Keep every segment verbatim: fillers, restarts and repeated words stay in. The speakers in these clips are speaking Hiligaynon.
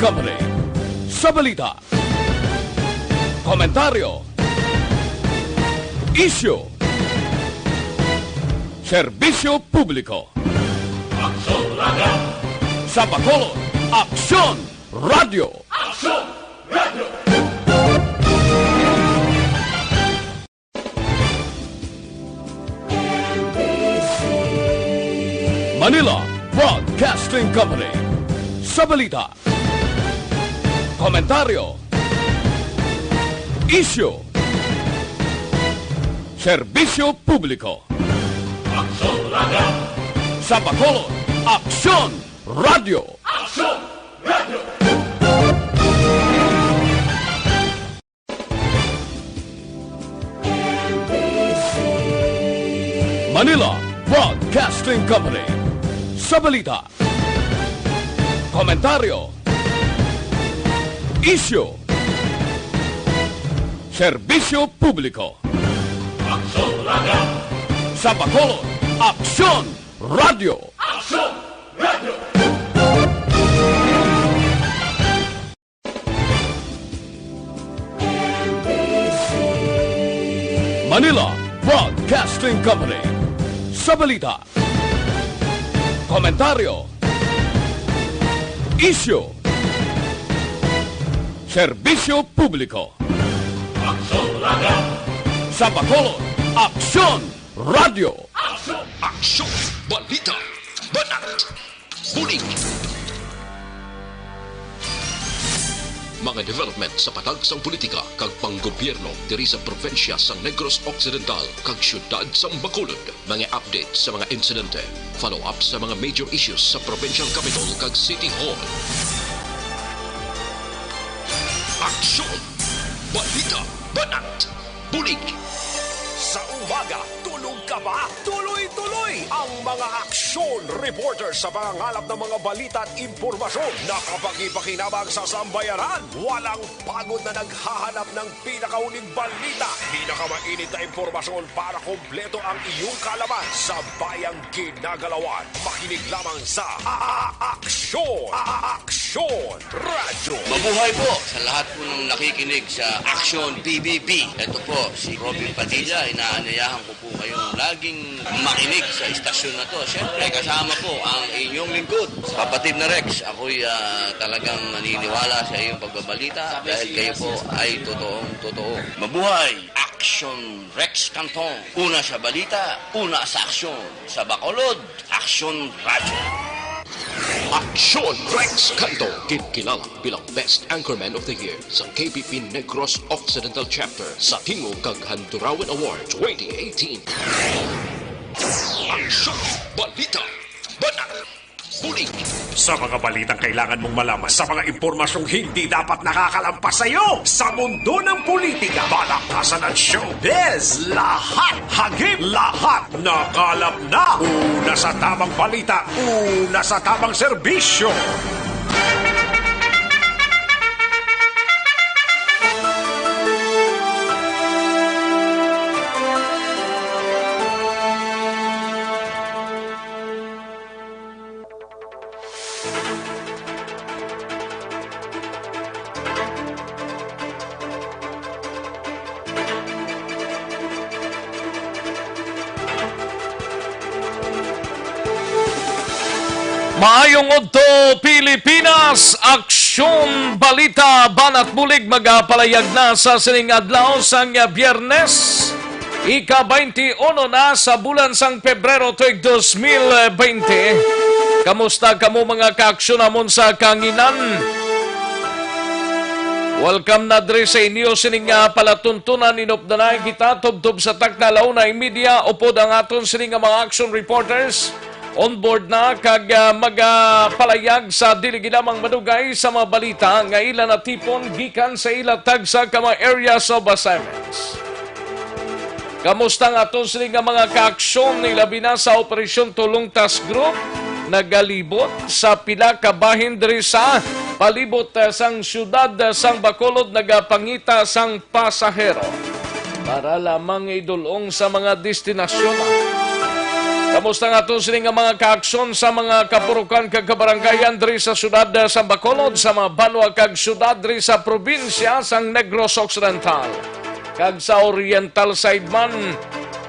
Company. Sa balita, komentaryo, isyu, serbisyo publiko. Aksyon Radyo. Sa Bacolod, Aksyon Radyo. Aksyon Radyo. Manila Broadcasting Company. Sa balita, komentaryo, isyu, serbisyo publiko. Aksyon Radyo. Sa Bacolod, Aksyon Radyo. Aksyon Radyo. Manila Broadcasting Company. Sa balita, komentaryo, isyu, serbisyo publiko. Aksyon Radyo. Sa Bacolod, Aksyon Radyo. Aksyon Radyo. Manila Broadcasting Company. Sa balita, komentaryo, isyu, serbisyo publiko. Aksyon Radyo. Sa Bacolod, Aksyon Radyo. Aksyon. Aksyon. Balita. Banat. Bulig. Mga development sa patag sang politika kag panggobyerno diri sa probinsya sang Negros Occidental kag siyudad sang Bacolod. Mga update sa mga insidente, follow-up sa mga major issues sa provincial capital kag city hall. Aksyon! Balita! Banat! Bulig! Sa umaga, tulog ka ba? Tuloy-tuloy ang mga aksyon reporter sa pangangalap ng mga balita at impormasyon na kapakipakinabang sa sambayanan. Walang pagod na naghahanap ng pinakauling balita, pinakamainit na impormasyon para kompleto ang iyong kaalaman sa bayang ginagalawan. Makinig lamang sa A-, A-, Aksyon! A-, A-, Aksyon Radyo! Mabuhay po sa lahat po ng nakikinig sa Aksyon P B B. Ito po si Robin Padilla. Inaanyayahan ko po kayong laging makinig sa istasyon na to. Siyempre, kasama po ang inyong lingkod, Kapatid na Rex. Ako'y, ah, talagang naniniwala sa iyong pagbabalita dahil kayo po ay totoong totoo. Mabuhay! Aksyon Rex Canton. Una sa balita, una sa aksyon. Sa Bacolod, Aksyon Radyo. Aksyon Rex Canton, ginkilala bilang Best Anchorman of the Year sa K B P Negros Occidental Chapter sa Tingog kag Handurawan Award twenty eighteen. Aksyon! Balita! Banat! Bulig! Sa mga balitang kailangan mong malaman, sa mga impormasyong hindi dapat nakakalampas sa iyo, sa mundo ng politika, balakasan at showbiz, lahat hagip, lahat nakalap na. Una sa tamang balita, una sa tamang serbisyo. Maayong udto, Pilipinas! Aksyon, balita, banat bulig magapalayag na sa sining adlaw sang Biyernes. Ika-twenty-one na sa bulan sang Pebrero tuig dos mil bente. Kamusta kamo, mga kaaksyon namon sa kahanginan? Welcome na diri sa inyo sining, ah, palatuntunan. Inupdanay kita tubtob sa takna, la una y media, upod ang aton sining nga mga action reporters on board na kag, ah, magapalayag sa dili gid lamang madugay sa mga balita nga ila natipon gikan sa ila tagsa ka mga areas of assignments. Kamusta ang aton sini nga mga kaaksyon, ilabi na sa Operation Tulong Task Group? Nagalibot sa pila ka bahin diri sa palibot, ah, sang siyudad, ah, sang Bacolod, nagapangita sang pasahero para lamang idul-ong sa mga destinasyon. Kamusta nga aton sini nga mga kaaksyon sa mga kapurukan kag kabarangayan diri sa siyudad sa Bacolod, sa mga banwa kag siyudad diri sa probinsya sang Negros Occidental, kag sa Oriental side man,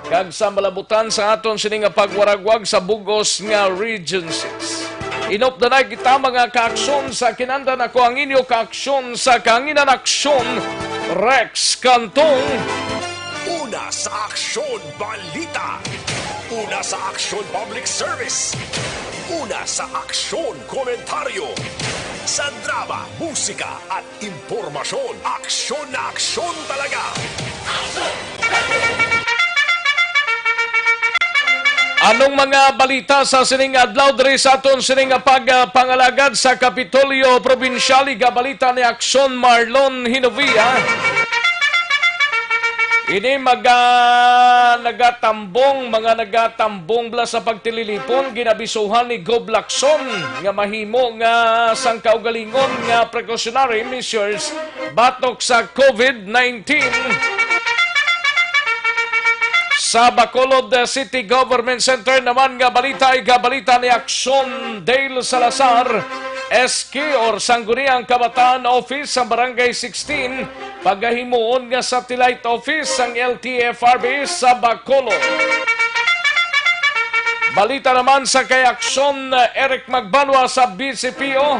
kag sa malabutan sa aton sini nga pagwaragwag sa bug-os nga Region six? Inop na kita, mga kaaksyon, sa kinandan ako ang inyo kaaksyon sa kanginan aksyon, Rex Cantong. Una sa aksyon, balita. Una sa aksyon, public service. Una sa aksyon, komentaryo. Sa drama, musika, at impormasyon, aksyon na aksyon talaga. Anong mga balita sa sining adlaw diri sa aton sining pagpangalagad sa Kapitolyo Probinsyal? Igabalita ni Aksyon Marlon Hinovia. Ini maga nagatambong, mga nagatambong bala sa pagtililipon, ginabisuhan ni Gob Lacson nga mahimo nga sang kaugalingon nga precautionary measures batok sa COVID nineteen. Sa Bacolod City Government Center naman nga balita, igabalita ni Aksyon Dale Salazar, S K or Sangguniang Kabataan Office sa Barangay sixteen, pagahimuon nga satellite office sang L T F R B sa Bacolod. Balita naman sa kay Aksyon Eric Magbanwa sa B C P O.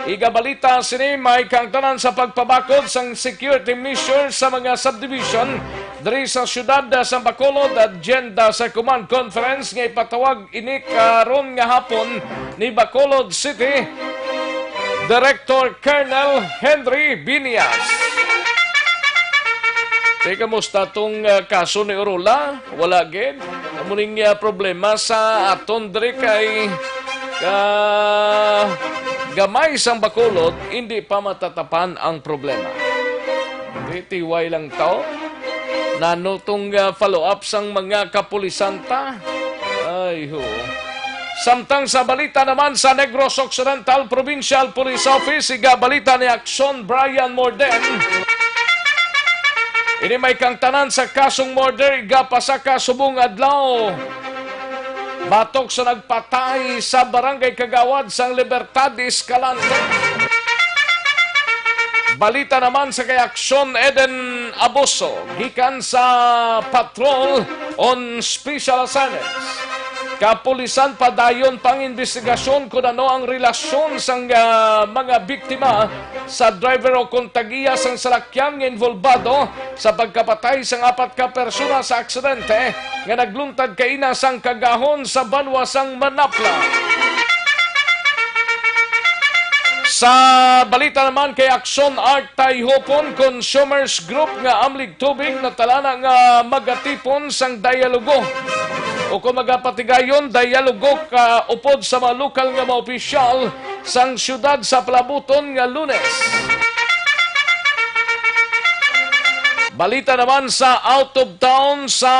Igabalita sini may kaangtanan sa pagpabakod sang security measures sa mga subdivision diri sa siyudad sa Bacolod. Agenda sa command conference nga ipatawag ini karon nga hapon ni Bacolod City Director Colonel Henry Binias. Te, kamusta tong, ah, kaso ni Orula? Wala gid. Amo ning, ah, problema sa aton diri kay, ah, gamay sang Bacolod, hindi pa matatapan ang problema. Di, tiway lang to. Nano tong, ah, follow-up sang mga kapulisan ta? Ay, ho. Samtang sa balita naman sa Negros Occidental Provincial Police Office, igabalita ni Aksyon Brian Morden. Ini may kaangtanan sa kasong murder, igapasaka subong adlaw. Batok sa nagpatay sa barangay kagawad sang Libertad Escalante. Balita naman sa kay Aksyon Eden Aboso, gikan sa Patrol on Special Assignments. Kapulisan padayon pang investigasyon kung ano ang relasyon sang, ah, mga biktima sa driver o kon tag-iya sang salakyan nga involbado sa pagkapatay sang apat ka persona sa aksidente nga nagluntad kaina sang Kagahon sa banwa sang Manapla. Sa balita naman kay Aksyon Art Tayhopon, Consumers Group nga amlig tubig natalana nga magatipon sang dialogo o kung magapatigayon dialogo ka upod sa mga lokal nga mga opisyal sang siyudad sa palabuton nga Lunes. Balita naman sa out of town, sa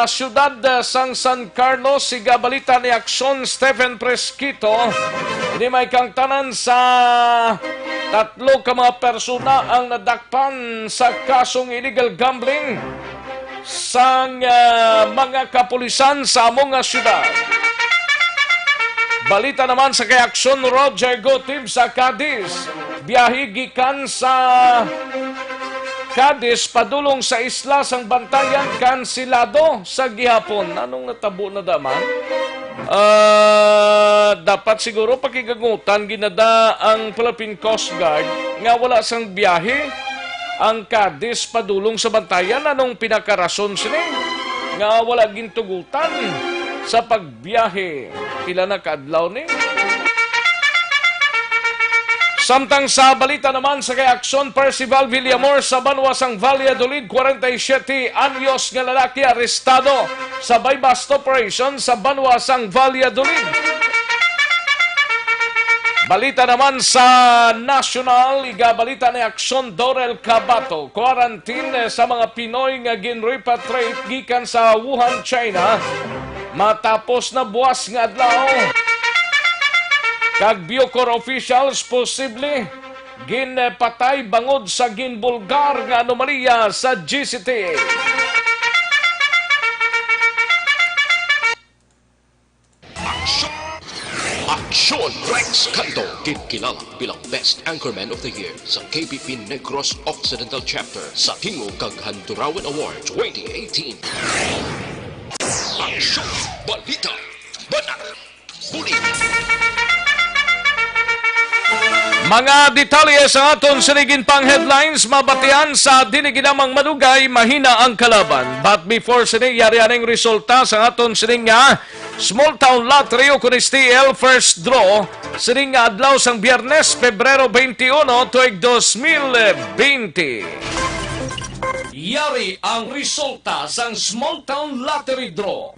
siyudad sang San Carlos, siga balita ni Aksyon Stephen Fresquito. Ini may kaangtanan sa tatlo ka mga persona ang nadakpan sa kasong illegal gambling sang, ah, mga kapulisan sa amo nga siyudad. Balita naman sa kay Aksyon Roger Gotib sa Cadiz. Biyahe gikan sa Cadiz padulong sa isla sang Bantayan kansilado sa gihapon. Anong natabo na daman? Ah, dapat siguro pakigangutan ginada ang Philippine Coast Guard nga wala sang biyahe ang Cadiz padulong sa Bantayan. Anong pinakarason sini nga wala gintugutan sa pagbiyahe? Pila na ka adlaw ni? Samtang sa balita naman sa kay Aksyon Percival Villamor sa banwa sang Valladolid, kwarenta y siyete anyos nga lalaki arestado sa buy-bust operation sa banwa sang Valladolid. Balita naman sa nasyonal, igabalita ni Aksyon Dorel Cabato, quarantine sa mga Pinoy nga gin-repatriate gikan sa Wuhan, China, matapos na buwas nga adlaw. Kag Bucor officials posible ginpatay bangod sa ginbulgar nga anomalya sa G C T. Sean Rex Canto, ginkilala bilang Best Anchorman of the Year sa K B P Negros Occidental Chapter sa Tingog kag Handurawan Award twenty eighteen. Aksyon, balita, banat, bulig. Mga detalye sa aton sining pang headlines mabatian sa dili ginamang madugay, mahina ang kalaban. But before sini, yari aning resulta sa aton sining nga Small Town Lottery ukon S T L first draw sining nga adlaw sang Biyernes, Pebrero twenty-one, tuig dos mil bente. Yari ang resulta sang Small Town Lottery Draw.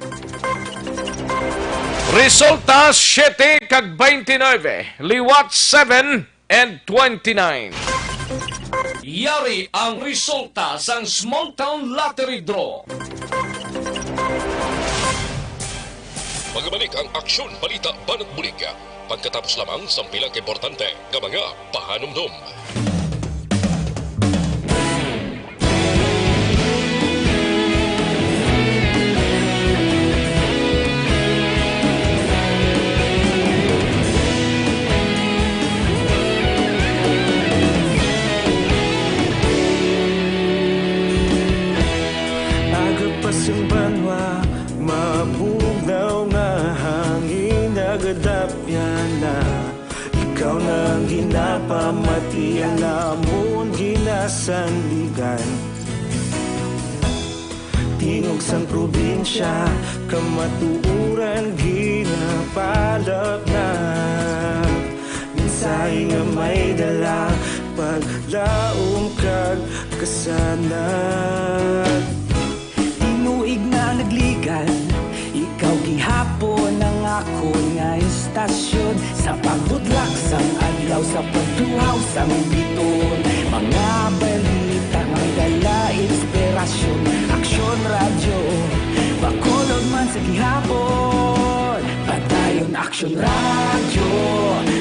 Resulta, siete kag twenty-nine, liwat seven and twenty-nine. Yari ang resulta sang Small Town Lottery Draw. Magabalik ang Aksyon, Balita, Banat, Bulig pagkatapos lamang sang pila ka importante nga mga pahanumdom. Aga pa sing banwa, mabugnaw nga hangin nagadapyan na. Ikaw na ang ginapamatian, amon ginasandigan. Tingog sang probinsya, kamatuoran ginapalapnag. Mensahe nga may dala, paglaom kag kasanag. Tinuig na nagligan, ikaw gihapon ang akon nga istasyon. Sa pagbudlak sang adlaw, sa pagtuhaw sang biton, mga balita nga may dala inspirasyon. Aksyon Radyo, Bacolod man sa gihapon. Padayon Aksyon Radyo,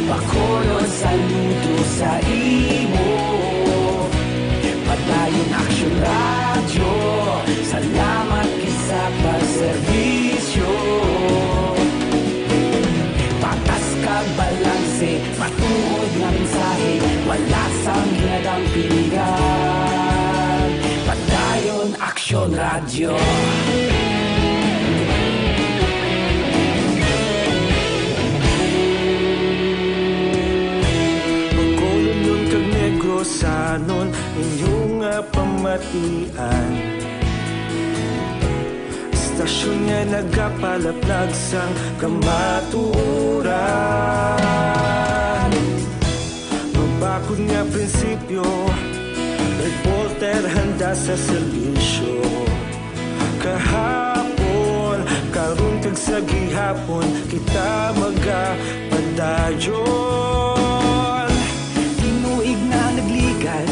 Bacolod, saludo sa imo. Padayon Aksyon Radyo, salamat gid sa pagserbisyo. Patas kag balanse, matuod nga mensahe, wala sang ginadampingan. Padayon Aksyon Radyo. Bacolodnon kag Negrosanon, inyo nga pamatian. Istasyon nga nagapalaplag sang kamatuoran. Mabakod nga prinsipyo, reporter handa sa serbisyo. Kahapon, karon kag sa gihapon, kita magapadayon. Tinuig na nagligan,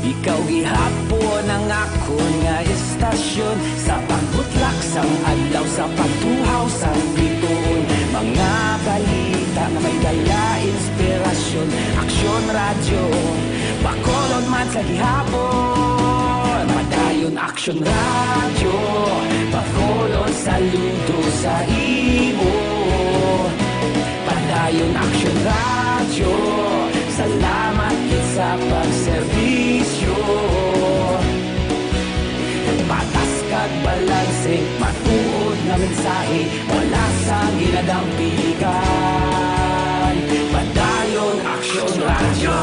ikaw gihapon ang akon nga istasyon. Sa pagbutlak sang adlaw, sa pagtuhaw sang bituon, mga balita nga may dala inspirasyon. Aksyon Radyo, Bacolod man sa gihapon. Padayon Aksyon Radyo, Bacolod, saludo sa imo. Padayon Aksyon Radyo, salamat gid sa pagserbisyo. Patas kag balanse, matuod nga mensahe, wala sang ginadampingan. Padayon Aksyon Radyo.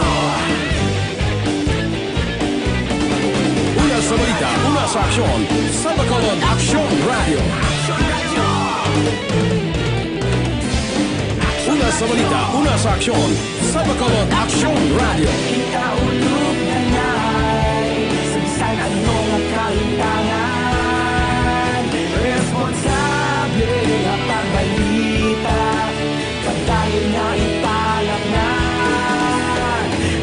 Una sa balita, una sa aksyon, sa Bacolod, Aksyon Radyo. Una sa balita, una sa aksyon, sa Bacolod, Aksyon Radyo. Kita ulog na nay, sa bisan ano nga kalintangan, responsable nga pagbalita. Padayon nga ipalapnan,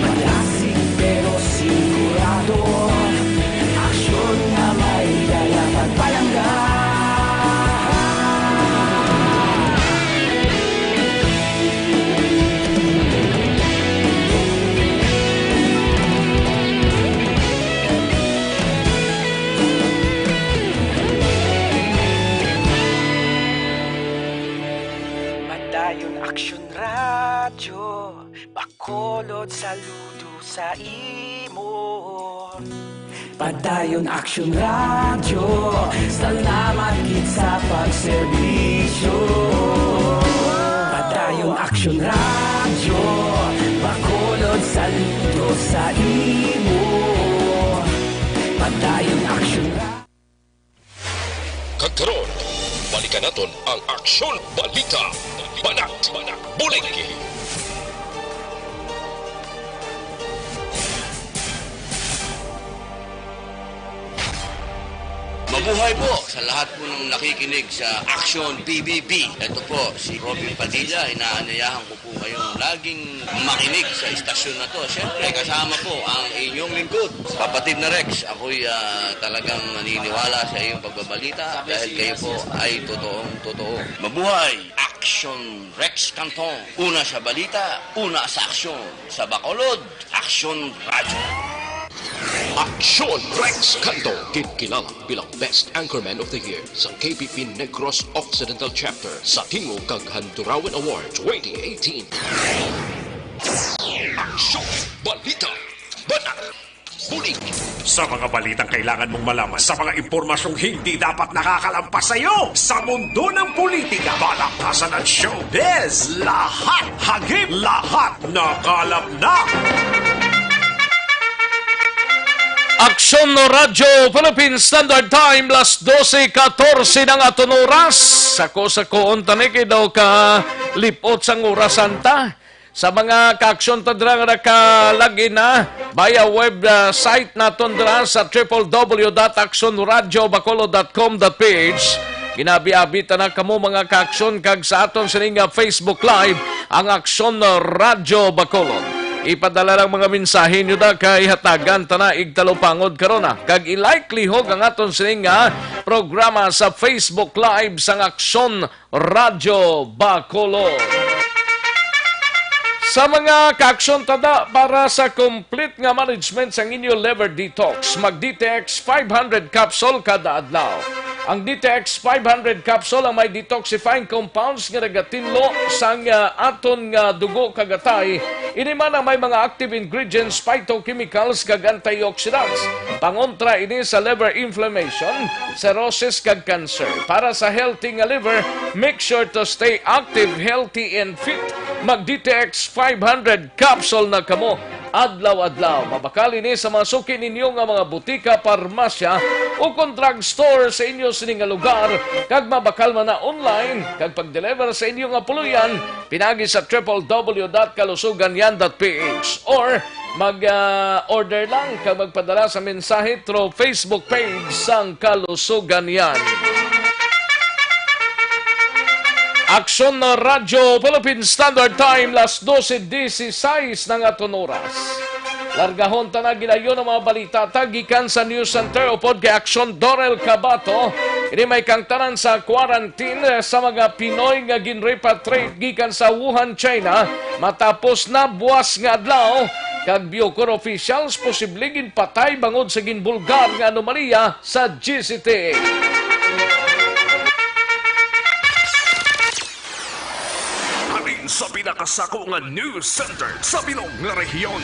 madasig pero sigurado. Aksyon nga may dala pagpalangga. Saludo sa imo. Padayon Aksyon Radyo, salamat gid sa pagserbisyo. Padayon Aksyon Radyo, Bacolod, saludo sa imo. Padayon Aksyon Radyo. Kag karon, balikan naton ang Aksyon Balita. Banat, Banat, Buligi. Mabuhay po sa lahat po ng nakikinig sa Aksyon B B B. Ito po si Robin Padilla, inaanyayahan ko po kayong laging makinig sa istasyon na to. Siyempre, kasama po ang inyong lingkod, kapatid na Rex. Ako'y, ah, talagang naniniwala sa iyong pagbabalita dahil kayo po ay totoong totoo. Mabuhay! Aksyon Rex Canton. Una sa balita, una sa aksyon. Sa Bacolod, Aksyon Radyo. Aksyon Rex Canton, ginkilala bilang Best Anchorman of the Year sa K P P Negros Occidental Chapter sa Tingog kag Handurawan Award twenty eighteen. Aksyon, balita, banat, bulig. Sa mga balitang kailangan mong malaman, sa mga impormasyong hindi dapat nakakalampas sa iyo, sa mundo ng politika, balaktasan at showbiz, lahat hagip, lahat nakalap na. Aksyon Radyo Philippine Standard Time, las dose katorse na nga aton oras. Sa ko, sa kuon, tani kay daw ka lipot sang orasan ta. Sa mga kaaksyon ta dira nga nakalag-in na via web, ah, site naton dira sa triple W dot aksyon radyo bacolod dot com dot P H. Ginabi-abi ta na kamo, mga kaaksyon, kag sa aton sini nga Facebook Live, ang Aksyon Radyo Bacolod. Ipadala lang mga mensahe nyo da kay hatagan ta na igtalupangod karon na. Kag i-like lihog ang aton sini nga programa sa Facebook Live sang Aksyon Radyo Bacolod. Sa mga kaaksyon ta da, para sa complete nga management sang inyo liver detox, mag D T X five hundred capsule kada adlaw. Ang D T X five hundred capsule ang may detoxifying compounds nga nagatinlo sang, ah, aton nga dugo kag atay. Ini man ang may mga active ingredients, phytochemicals, kag antioxidants. Pangontra ini sa liver inflammation, cirrhosis, kag cancer. Para sa healthy nga liver, make sure to stay active, healthy, and fit. Mag D T X five hundred capsule na kamo adlaw-adlaw. Mabakal ini sa mga suki ninyo nga mga butika, parmasya, o kon drugstore sa inyo sini nga lugar, kag mabakal man na online, kag pag-deliver sa inyo nga puloy-an, pinagi sa triple W dot kalusuganyan dot P H, or mag, ah, order lang kag magpadala sa mensahe through Facebook page sang Kalusuganyan. Aksyon Radyo Philippine Standard Time, las dose dieciséis na nga aton oras. Largahon ta na gilayon ang mga balita ta gikan sa News Center upod kay Aksyon Dorel Cabato. Ini may kangtanan sa quarantine sa mga Pinoy nga ginrepatriate gikan sa Wuhan, China, matapos na buwas nga adlaw, kag Bucor officials posible ginpatay bangod sa ginbulgar nga anomalya sa G C T A. Halin sa pinakasako nga news center sa bilog nga rehiyon.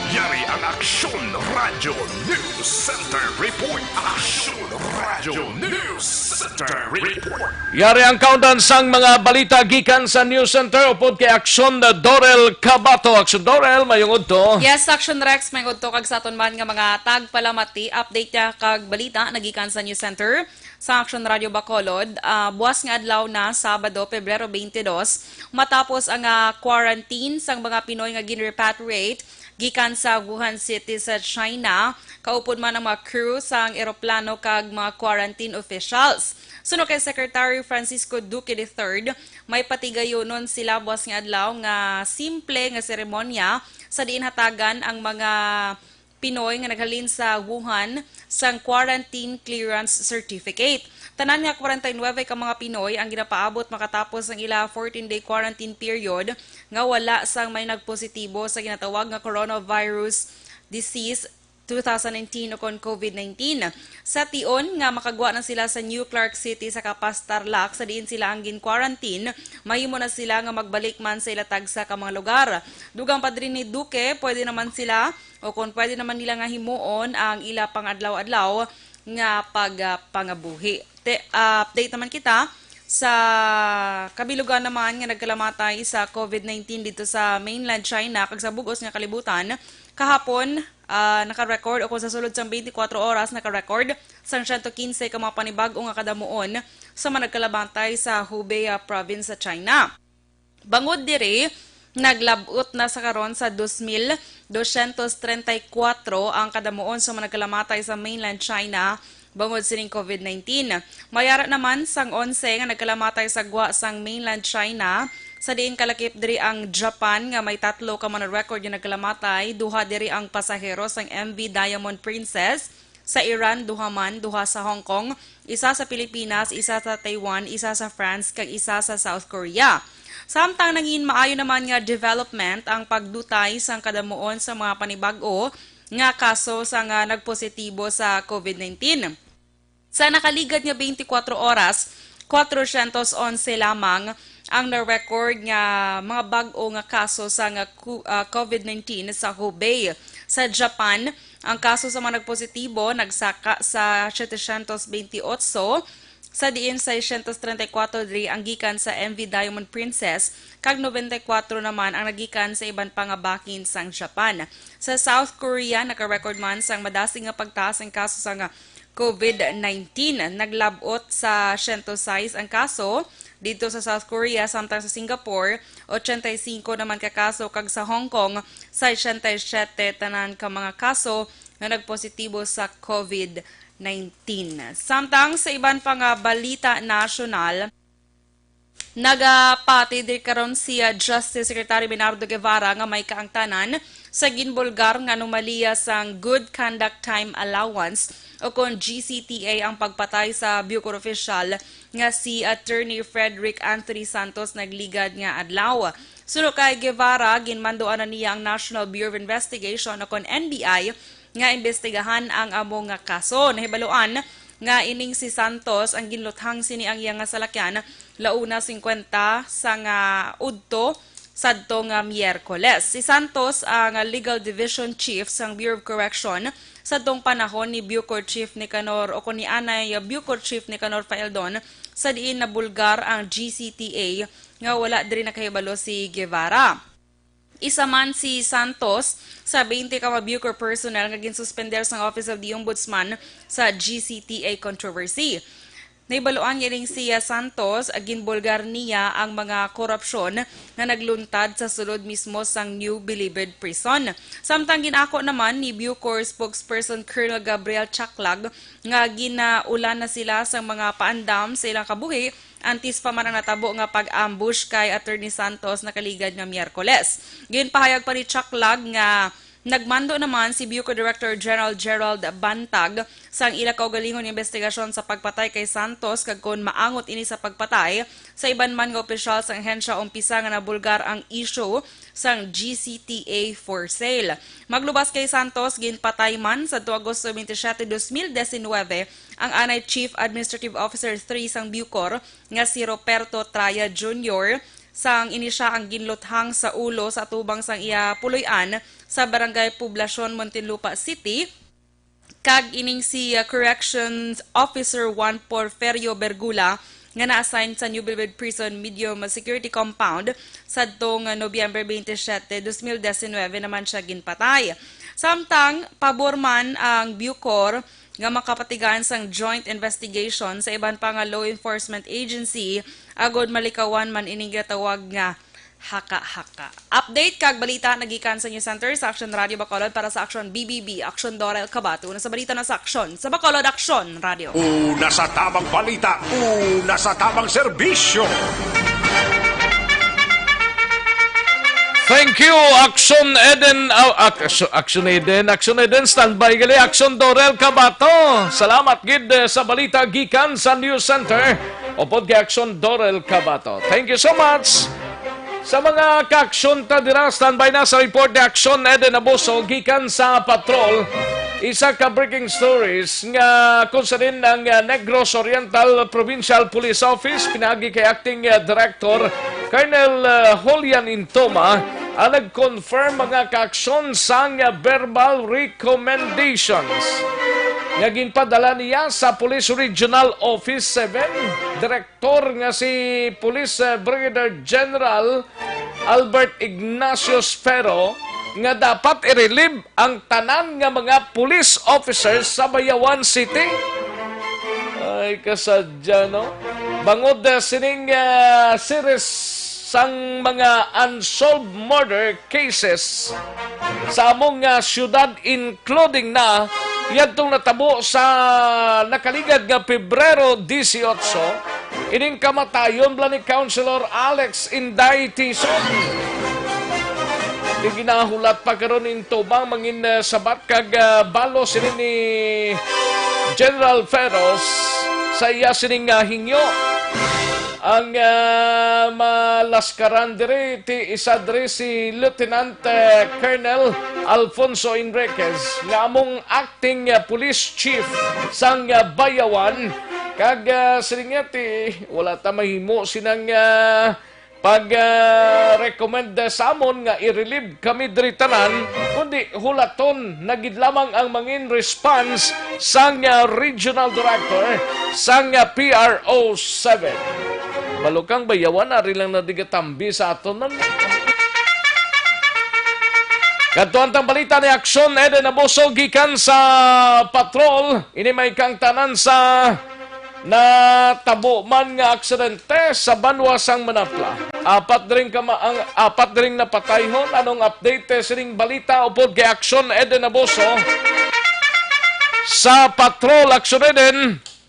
Yari ang Aksyon Radyo News Center Report. Aksyon Radyo News Center Report. Yari ang countdown sang mga balita gikan sa News Center upod kay Aksyon Dorel Cabato. Aksyon Dorel, mayong udto. Yes, Aksyon Rex, mayong udto kag sa aton man nga mga tagpalamati. Update niya kag balita nagikan sa News Center sa Aksyon Radyo Bacolod. Ah, buwas nga adlaw na, Sabado, Pebrero twenty-two, matapos ang, ah, quarantine sang mga Pinoy nga ginrepatriate gikan sa Wuhan City sa China, kaupod man ang mga crew sang eroplano kag mga quarantine officials. Suno kay Secretary Francisco Duque the third, may patigayonon sila buwas nga adlaw nga simple nga seremonya sa diin hatagan ang mga Pinoy nga naghalin sa Wuhan sang quarantine clearance certificate. Tanan nga kwarenta y nuebe ka mga Pinoy ang ginapaabot makatapos ang ila fourteen-day quarantine period nga wala sang may nagpositibo sa ginatawag nga coronavirus disease two thousand nineteen o kon COVID nineteen. Sa tion nga makagwa na sila sa New Clark City sa Capas, Tarlac, sa diin sila ang gin-quarantine, mahimo na sila nga magbalik man sa ila tagsa ka mga lugar. Dugang pa diri ni Duque, pwede naman sila o kon pwede naman nila nga himuon ang ila pangadlaw-adlaw nga pagpangabuhi. Te, ah, update naman kita sa kabilugan naman nga nagkalamatay sa COVID nineteen dito sa mainland China kag sa bug-os nga kalibutan. Kahapon, ah, naka-record, o kung sa sulod sang twenty-four oras, naka-record sang siyento quince ka mga panibag-o nga kadamuon sa mga nagkalamatay sa Hubei, ah, province sa China. Bangod diri, naglab-ot na sa karon sa dos mil dosyentos treinta y cuatro ang kadamuon sa mga nagkalamatay sa mainland China bangod sining COVID nineteen. May ara naman sang onse nga nagkalamatay sa gwa sang mainland China, sa diin kalakip diri ang Japan nga may tatlo ka mga record nga nagkalamatay, duha diri ang pasahero sang M V Diamond Princess, sa Iran, duha man, duha sa Hong Kong, isa sa Pilipinas, isa sa Taiwan, isa sa France, kag isa sa South Korea. Samtang nangin maayo naman nga development ang pagdutay sang kadamuon sa mga panibag-o nga kaso sa nga nagpositibo sa COVID nineteen. Sa nakaligad nga twenty-four oras, kwatrocientos onse lamang ang na-record nga mga bag-o nga kaso sa nga ku-, ah, COVID nineteen sa Hubei. Sa Japan, ang kaso sa mga nagpositibo nagsaka sa setecientos veintiocho, sa diin seiscientos treinta y cuatro diri ang gikan sa M V Diamond Princess, kag noventa y cuatro naman ang nagikan sa iban pa nga bahin sang Japan. Sa South Korea, naka-record man sang madasig nga pagtaas ang kaso sa nga COVID nineteen. Naglab-ot sa siyento sais ang kaso didto sa South Korea, samtang sa Singapore, ochenta y cinco naman ka kaso, kag sa Hong Kong, sesenta y siyete tanan ka mga kaso nga nagpositibo sa COVID nineteen. Samtang sa iban pa nga balita nasyonal, nagapati diri karon si, ah, Justice Secretary Bernardo Guevara nga may kaangtanan sa ginbulgar nga anomalya sang Good Conduct Time Allowance o kon G C T A ang pagpatay sa Bucor official nga si Attorney Frederick Anthony Santos nagligad nga adlaw. Suno kay Guevara, ginmanduan na niya ang National Bureau of Investigation o kon N B I nga imbestigahan ang amo nga kaso. Nahibaluan nga ining si Santos ang ginluthang sini ang iya nga salakyan, launa singkwenta sa nga udto sadto nga Miyerkules. Si Santos ang Legal Division Chief sang Bureau of Correction sadtong panahon ni Bucor Chief Nicanor, o kon ni anay Bucor Chief Nicanor Faeldon, sa diin nabulgar ang G C T A nga wala diri nakahibalo si Guevara. Isa man si Santos sa twenty ka mga Bucor personnel nga ginsuspender sang Office of the Ombudsman sa G C T A controversy. Nahibaluan nga ining si Santos, ginbulgar niya ang mga korupsyon nga nagluntad sa sulod mismo sang New Bilibid Prison. Samtang gin-ako naman ni Bucor spokesperson Colonel Gabriel Chaklag nga ginaulan na sila sang mga paandam sa ilang kabuhi antes pa man ang natabo nga pag-ambush kay Attorney Santos nakaligad nga Miyerkules. Ginpahayag pa ni Chaklag nga nagmando naman si Bucor Director General Gerald Bantag sang ila kaugalingon nga investigasyon sa pagpatay kay Santos, kag kon maangot ini sa pagpatay sa iban man nga opisyal sang ahensya, umpisa nga nabulgar ang issue sang G C T A for sale. Maglubas kay Santos, ginpatay man sadto Agosto twenty-seven, dos mil diecinuebe, ang anay Chief Administrative Officer three sang Bucor nga si Roberto Traya Junior, sang ini sia ang ginluthang sa ulo sa atubang sang iya puloy-an sa Barangay Poblacion, Muntinlupa City, kag ining si, uh, Corrections Officer one Porferio Bergula nga na-assign sa New Bilibid Prison Medium Security Compound sadtong Nobyembre twenty-seven, dos mil diecinuebe naman siya ginpatay. Samtang pabor man ang Bucor nga makapatigayon sang joint investigation sa iban pa nga law enforcement agency agod malikawan man ining ginatawag nga haka-haka. Update kag balita nagikan sa News Center sa Action Radio Bacolod para sa Action B B B, Action Dorel Cabato. Una sa balita na sa Action sa Bacolod, Action Radio. Una sa tabang balita, una sa tabang serbisyo. Thank you, Action Eden, uh, Ac-, Action Eden, Action Eden, standby gali, Action Dorel Cabato. Salamat gid, eh, sa balita gikan sa News Center. Upod kay Action Dorel Cabato. Thank you so much. Sa mga ka-aksyon ta dira, standby na sa report ni Action Eden Abuso gikan sa patrol. Isa ka breaking stories nga kung sa din ang, ah, Negros Oriental Provincial Police Office pinaagi kay Acting, ah, Director Colonel, ah, Julian Intoma ang nag-confirm mga kaaksyon sang, ah, verbal recommendations nga ginpadala niya sa Police Regional Office seven Director nga si Police, ah, Brigadier General Albert Ignatius Ferro nga dapat i-relieve ang tanan nga mga police officers sa Bayawan City. Ay, kasadya, no? Bangod, ah, sining, ah, series sang mga unsolved murder cases sa among, ah, syudad, including na yadtong natabo sa nakaligad nga Pebrero dieciocho, ining kamatayon bala ni Councilor Alex Inday Tison. Iginahulat pa karon in tubang mangin, ah, sabat kag, ah, balo sini ni General Ferros sa iya sining, ah, hingyo. Ang, ah, malaskaran diri ti isa diri si Lieutenant, ah, Colonel Alfonso Enriquez nga among acting, ah, police chief sang, ah, Bayawan. Kag, ah, siling niya ti wala ta mahimo sinang, ah, pag, ah, recommend sa amon nga i-relieve kami diri tanan, kundi hulaton na gid lamang ang mangin response sang, ah, regional director sang, ah, P R O seven. Balukang Bayawan, ari lang na digatambi sa aton man. Kadto ang tang balita ni Aksyon Eden Abuso gikan sa patrol. Ini may kang tanan sa natabo man nga aksidente sa banwa sang Manapla. Apat dring kama ang apat dring napatayhon. Anong update, eh, sining balita upod kay Aksyon Eden Abuso? Sa patrol, Aksyon Eden.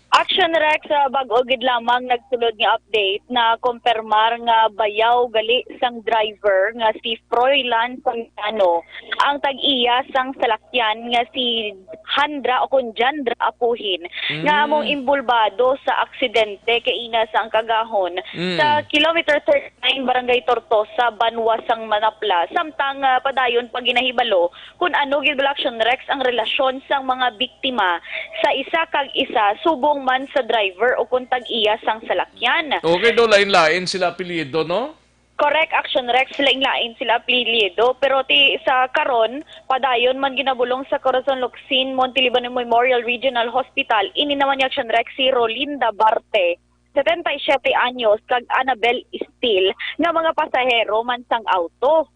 Action Rex, sa bag-o gid lamang nagsulod nga update, na kumpirmar nga bayaw gali sang driver nga si Froilan Soriano ang tag-iya sang salakyan nga si Handra o kon Jandra Apuhin, nga among Mm. imbulbado sa aksidente kaina sa Angkagahon Mm. sa kilometer thirty-nine, Barangay Tortosa, banwa sang Manapla, samtang, ah, padayon pa ginahibalo kun ano gid bala, Action Rex, ang relasyon sang mga biktima sa isa kag isa subong man sa driver o kon tag-iya sang salakyan. Okay, do lain-lain sila apelyido, no? Correct, Action Rex, lain-lain sila apelyido, pero ti sa karon, padayon man ginabulong sa Corazon Locsin Montelibano Memorial Regional Hospital. Ini naman ni Action Rex si Rolinda Barte, setenta y siete anyos, kag Annabel Steele, nga mga pasahero man sang auto.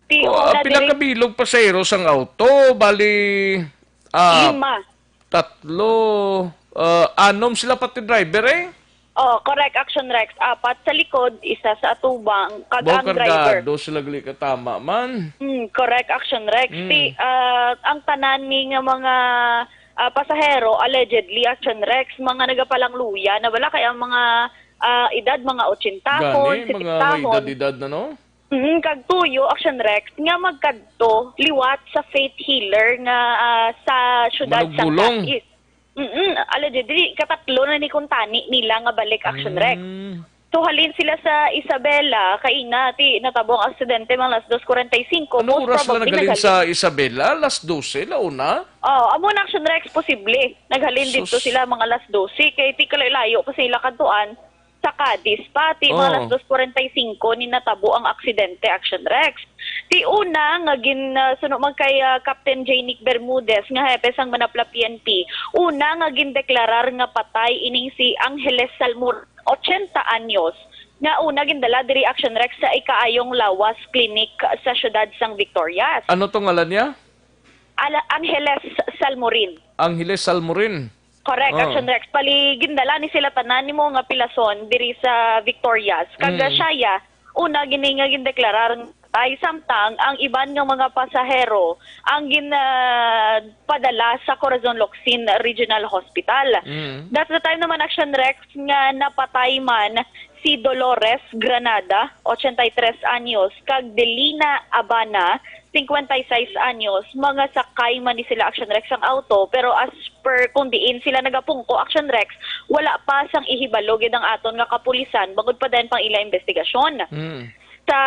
Ti Oh, una ah, pila diri ka bilog pasahero sang auto? Bali, ah, Lima. Tatlo, ah, anom sila pati driver, eh. Oh, correct, Action Rex. Apat sa likod, isa sa atubang, kag Bo, ang driver. Kargado sila gali katama man. Mm, correct, Action Rex. Mm. Ti, ah, ang tanan ni nga mga, ah, pasahero, allegedly, Action Rex, mga nagapalangluya na bala, kay ang mga, ah, edad, mga otsentahon, Gani, mga may sitentahon. Edad-edad na, no? Mm, kag tuyo, Action Rex, nga magkadto liwat sa faith healer nga, ah, sa siyudad sa Manugbulong. Capiz. Mm, allegedly, katatlo na ni kuntani nila nga balik, Action Rex. Mm. So, halin sila sa Isabela, kaina, ti, natabo ang aksidente mga alas dos kuwarenta y singko. Ano Most oras sila probably, naghalin naghalin sa Isabela? Alas dose, launa? Oh, amo na, Action Rex, posible. Naghalin dito Sus. Sila mga alas dose, kay ti kalayo-layo pa sila kadtuan sa Cadiz pa, ti mga Oo. Alas dos kuwarenta y singko ni natabo ang aksidente, Action Rex. Ti una nga gin, ah, suno man kay, ah, Captain J. Nick Bermudez nga hepe sang Manapla P N P, una nga gindeklarar nga patay ining si Angeles Salmor, ochenta anyos, nga una gindala diri, Action Rex, sa Ikaayong Lawas Clinic sa siyudad sang Victorias. Ano to ngalan niya? Ala-, Angeles Salmorin. Angeles Salmorin. Correct, Oh. Action Rex. Bali, gindala ni sila tanan nimo nga pilason diri sa Victorias. Kag Mm. siya, una gini nga gindeklarar nga patay, samtang ang iban nga mga pasahero ang gin, ah, padala sa Corazon Locsin Regional Hospital. Mm. That's the time naman, Action Rex, nga napatay man si Dolores Granada, ochenta y tres anyos, kag Delina Abana, cincuenta y seis anyos, mga sakay man ni sila, Action Rex, ang auto, pero as per kung diin sila nagapungko, Action Rex, wala pa sang ihibalo gid ang aton nga kapulisan bangod pa dayon pang ila investigasyon. Mm. sa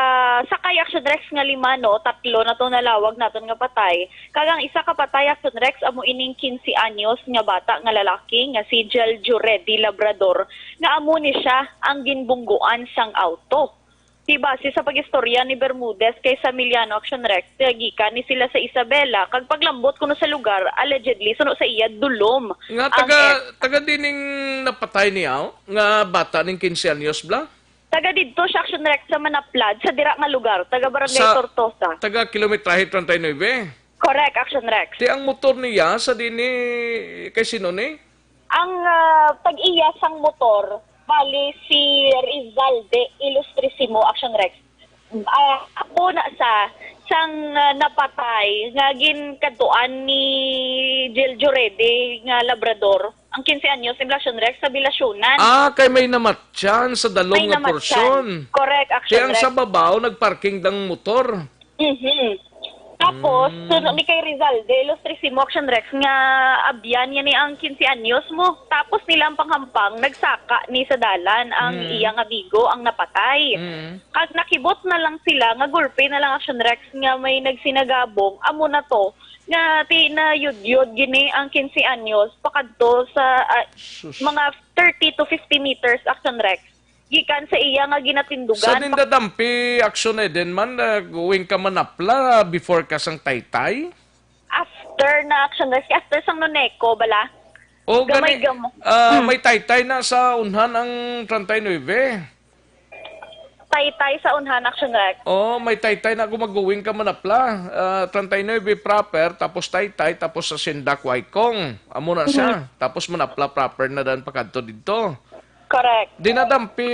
sakay, Action Rex, nga lima, no, tatlo na to nalawag naton nga patay. Kag ang isa ka patay, Action Rex, amo ining quince anyos nga bata nga lalaki nga si Jel Juredi Labrador, nga amo ni siya ang ginbungguan sang auto. Di base sa pag-istorya ni Bermudez kay Samiliano, Action Rex, nga gikan ni sila sa Isabela, kag paglambot kuno sa lugar, allegedly, suno sa iya, dulom Nga ang taga, ex. taga dining napatay niya, oh? Nga bata ning quince anyos bla? Taga didto siya, Action Rex, sa Manaplad, sa dira nga lugar, taga Barangay Sa Tortosa. taga kilometrahe treinta y nueve? Correct, Action Rex. Ti ang motor niya sa dini kay sino ni? Ang, ah, tag-iya sang motor, bali si Rizalde Ilustrisimo, Action Rex. Ah, ako na sa sang, ah, napatay nga ginkadtuan ni Jel Jurede nga Labrador, ang quince anyos, Action Rex, sa Bilasyunan. Ah, kay may namatyan sa dalom May nga namatyan. porsyon. Correct, Kaya Action ang Rex. sa babaw, nagparking dang motor. Mhm. Tapos, Mm. suno ni kay Rizalde Ilustrisimo, Action Rex, nga abyan niya ni ang quince anyos mo. Tapos nila ang panghampang, nagsaka ni sa dalan ang Mm. iyang amigo, ang napatay. Mm. Kag nakibot na lang sila nga gulpi na lang, Action Rex, nga may nagsinagabong, amo na to, nga ti-, nayudyod gini ang quince anyos, pakadto sa, ah, Sus. mga thirty to fifty meters, Action Rex, gikan sa iya nga Sa ginatindugan. Nindadampi, Action Eden man, ah, going ka Manapla before ka sang Taytay? After na, Action Rex, after sang Noneco, bala? O, Gamay gani, gamo. ah, Hmm. may Taytay na sa unhan ang treinta y nueve. Taytay sa unhan, Action Rex. Oh, may Taytay na kung mag-going ka Manapla. Ah, treinta y nueve proper, tapos Taytay, tapos sa Sindak, Waikong. Amo na siya. Mhm. Tapos Manapla proper na dan pakadto didto. Correct. Dinadampi,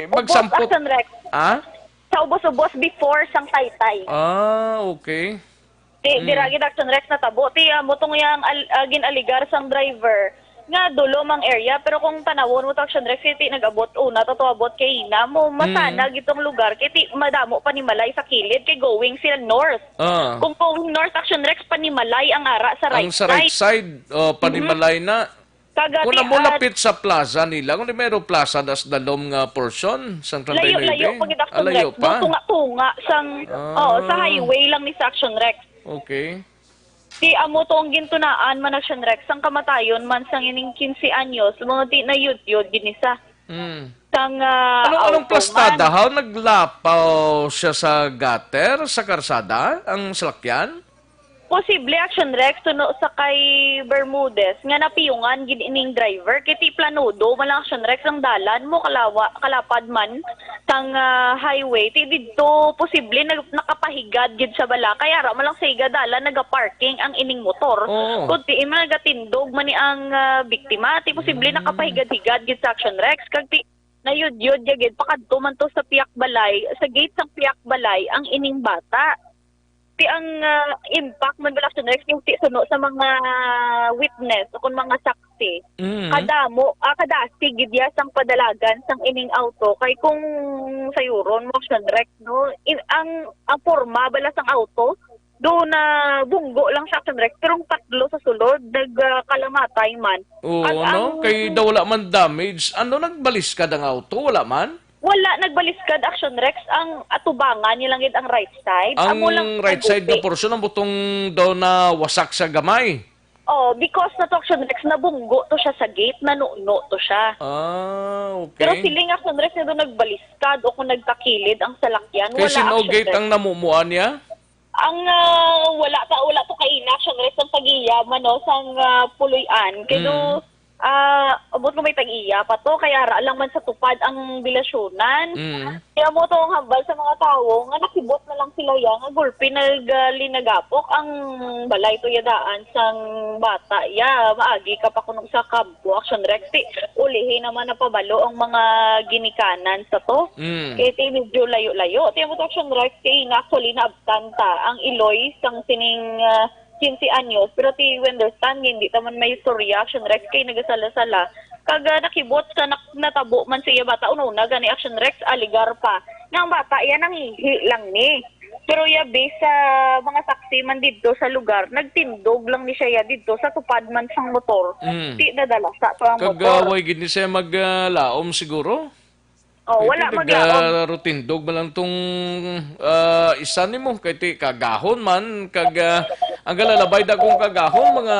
Ubos, magsampot. Action Rex. Ha? Sa ubos-ubos before sang Taytay. Ah, okay. Ti, Mm. dira gid, Action Rex, natabo. Ti, amo tong yang al-, ah, gin-aligar sang driver nga dulom ang area, pero kung tanawon mo to, Action Rex, ti nag-abot una to, to abot kay ina mo, masana Mm. gid tong lugar, kay ti madamo panimalay sa kilid, kay going sila north. Ah. Kung going north, Action Rex, panimalay ang ara sa Ang right sa right side. side, oh, Mhm. panimalay na. Kaga Kung ti, amo ah, lapit sa plaza nila, kung di mayroong plaza das dalom nga portion, sang Layo-layo treinta y nueve. pa gid, Action Ah, layo Rex. pa? Do tunga-tunga sang, Ah. oo, sa highway lang ni sa, Action Rex. Okay. Ti amo to ang gintunaan man, Action Rex, sang kamatayon man sang ining quince anyos, mga ti nayudyod gid ni sa, Mm. sang, ah, Anong, anong auto plastada, man. Haw? Naglapaw siya sa gutter, sa karsada, ang salakyan? Posible, Action Rex, suno sa kay Bermudez, nga napiyungan gid ining driver. Kay ti planudo man lang, Action Rex, ang dalan mo kalawa-, kalapad man sang, ah, highway. Ti didto, posible, nag-, nakapahigad gid sa bala. Kaya ra man lang sa higa dalan, nagaparking ang ining motor. Oo. Kung diin man nagatindog man ni ang, ah, biktima, ti posible Mm. nakapahigad-higad gid sa, Action Rex. Kag ti, nayudyod ya gid, pakadto man to sa piyak balay, sa gate sang piyak balay, ang ining bata. Ti ang, ah, impact man bala, Action Rex, yung ti suno sa mga witness o kung mga saksi. Mm. Kadamo, ah, kadasig gid ya sang padalagan sang ining auto. Kay kung sayuron mo, Action Rex, no, in, ang, ang porma bala sang auto, do na bunggo lang siya, Action Rex, pero ang tatlo sa sulod, nag, ah, kalamatay man. Oo, At no? ang Kay daw wala man damage. Ano, nagbaliskad ang auto? Wala man? Wala nagbaliskad, Action Rex. Ang atubangan niya lang gid ang right side. Ang Amo lang right side nga nagupit. Portion, ang butong daw na wasak sa gamay. Oh, because na to, Action Rex, nabunggo to siya sa gate, nanuno to siya. Ah, okay. Pero siling, Action Rex, na doon nagbaliskad o kung nagkakilid ang salakyan, Kay wala, sin-o Action gate Rex. Ang namumuan niya? Ang, ah, wala ta, wala to kaina, Action Rex, ang tag-iya man, no, sang, ah, Puloy-an. Kay do, Mm. ah, abot ko may tag-iya pa to, kaya ara lang man sa tupad ang bilasyonan. Mm. Kaya mo to ang hambal sa mga tawo nga nakibot na lang sila ya nga gulpi nag, ah, linagapok ang balay to ya daan sang bata ya. Maagi ka pa kuno sa kampo, Action Rex. Ti, ulihi naman napabalo ang mga ginikanan sa to. Mm. Kay ti medyo layo-layo. Ti mo to, Action Rex, kay nga actually na Tanta, ang iloy sang sining, ah, quince anyos, pero ti we understand nga hindi ta man may istorya, Action Rex, kay nagasala-sala. Kag, ah, nakibot sa nak-, natabo man sa iya bata, una-una gani, Action Rex, aligar pa nga ang bata iya nangihi lang ni. Pero iya, based sa mga saksi man didto sa lugar, nagtindog lang ni siya iya didto sa tupad man sang motor. Mm. Ti nadala sa to ang Kag, motor. ah, way gid ni siya mag, ah, laom siguro? Oh, wala man gyapon. Rutindog man lang tong, ah, isa nimo kay ti kagahon man kag, ah, ang galalabay dagong kagahon mga,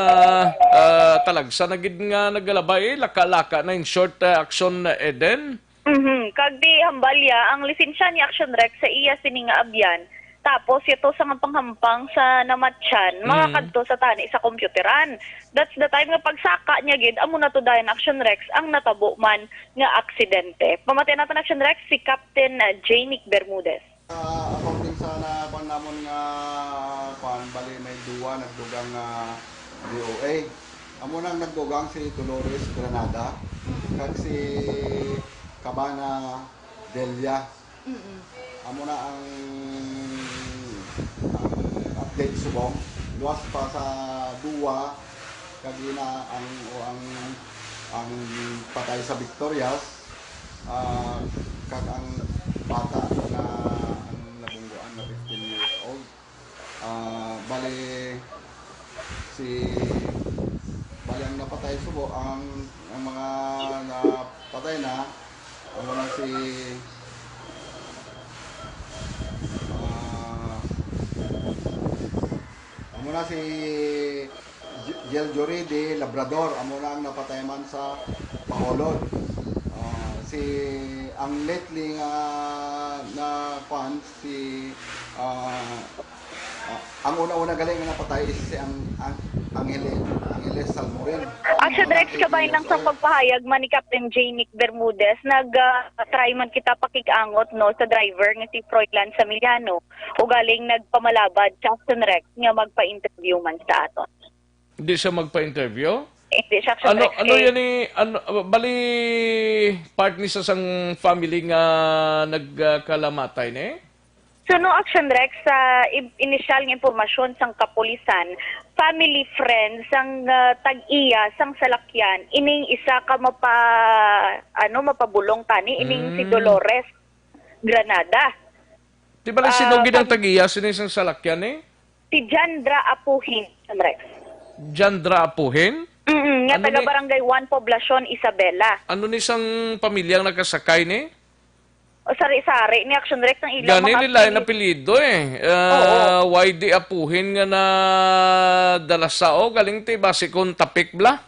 ah, talagsa na gid nga nagalabay, eh, laka-laka na in short, ah, Action Eden. Mhm. Kag di hambalya ang lisensya ni Action Rex sa iya sini nga abyan. Tapos yato sa hampang-hampang sa namatyan, Mm. makakadto sa tani sa kompyuteran. That's the time nga pagsaka niya gid, amo na to dayon Action Rex ang natabo man nga aksidente. Pamatian naton Action Rex si Captain, uh, Janic Bermudez. Ah, according sa nakuan namon nga kuan, bali may duwa nagdugang nga D O A. Amo nang nagdugang si Dolores Granada kag si Cabana Delia. Mm-mm. Amo na ang, ang update subong. Luwas pa sa duwa, kag ina ang, o ang, ang patay sa Victorias, ah, kag ang bata nga ang nabungguan nga fifteen years old. Ah, bali, si, bali ang napatay subo, ang, ang mga napatay na, amo na si, ah, amo na si J-, Jel Jory de Labrador, amo na ang napatay man sa Bacolod. Ah, si, ang lately nga na, kuan, si, ah, ah, ang una-una gali nga napatay is si ang, ang Angele-, Angeles Salmorin. Action Rex, kabay lang sa pagpahayag man ni Captain Janic Bermudez, nag, ah, try man kita pakig-angot, no, sa driver nga si Froilan Samiliano, ugaling nagpamalabad sa Action Rex nga magpa-interview man sa aton. Hindi siya magpa-interview? Hindi siya, Action Ano, Rex, ano eh. yan ni, ano, bali, part ni sa sang family nga nagkalamatay ni? So, no, Action Rex, sa i-, inisyal nga impormasyon sang kapulisan, family friend sang, ah, tag-iya sang salakyan, ining isa ka mapa-, ano, mapabulong tani, ining si Mm. Dolores Granada. Di ba lang Ah, sinugi ng pag- tag-iya sini sang salakyan, eh? Si Jandra Apuhin, Rex. Jandra Apuhin? Mm, nga Ano taga ni- Barangay One, Poblacion, Isabela. Ano ni sang pamilyang nakasakay ni? O, sari-sari ni Action Rex ang ilang Gani mga nila ang apelyido. apelyido, eh. Ah, Oo. Y D Apuhin nga na dalasao, galing ti basi kon tapik bla?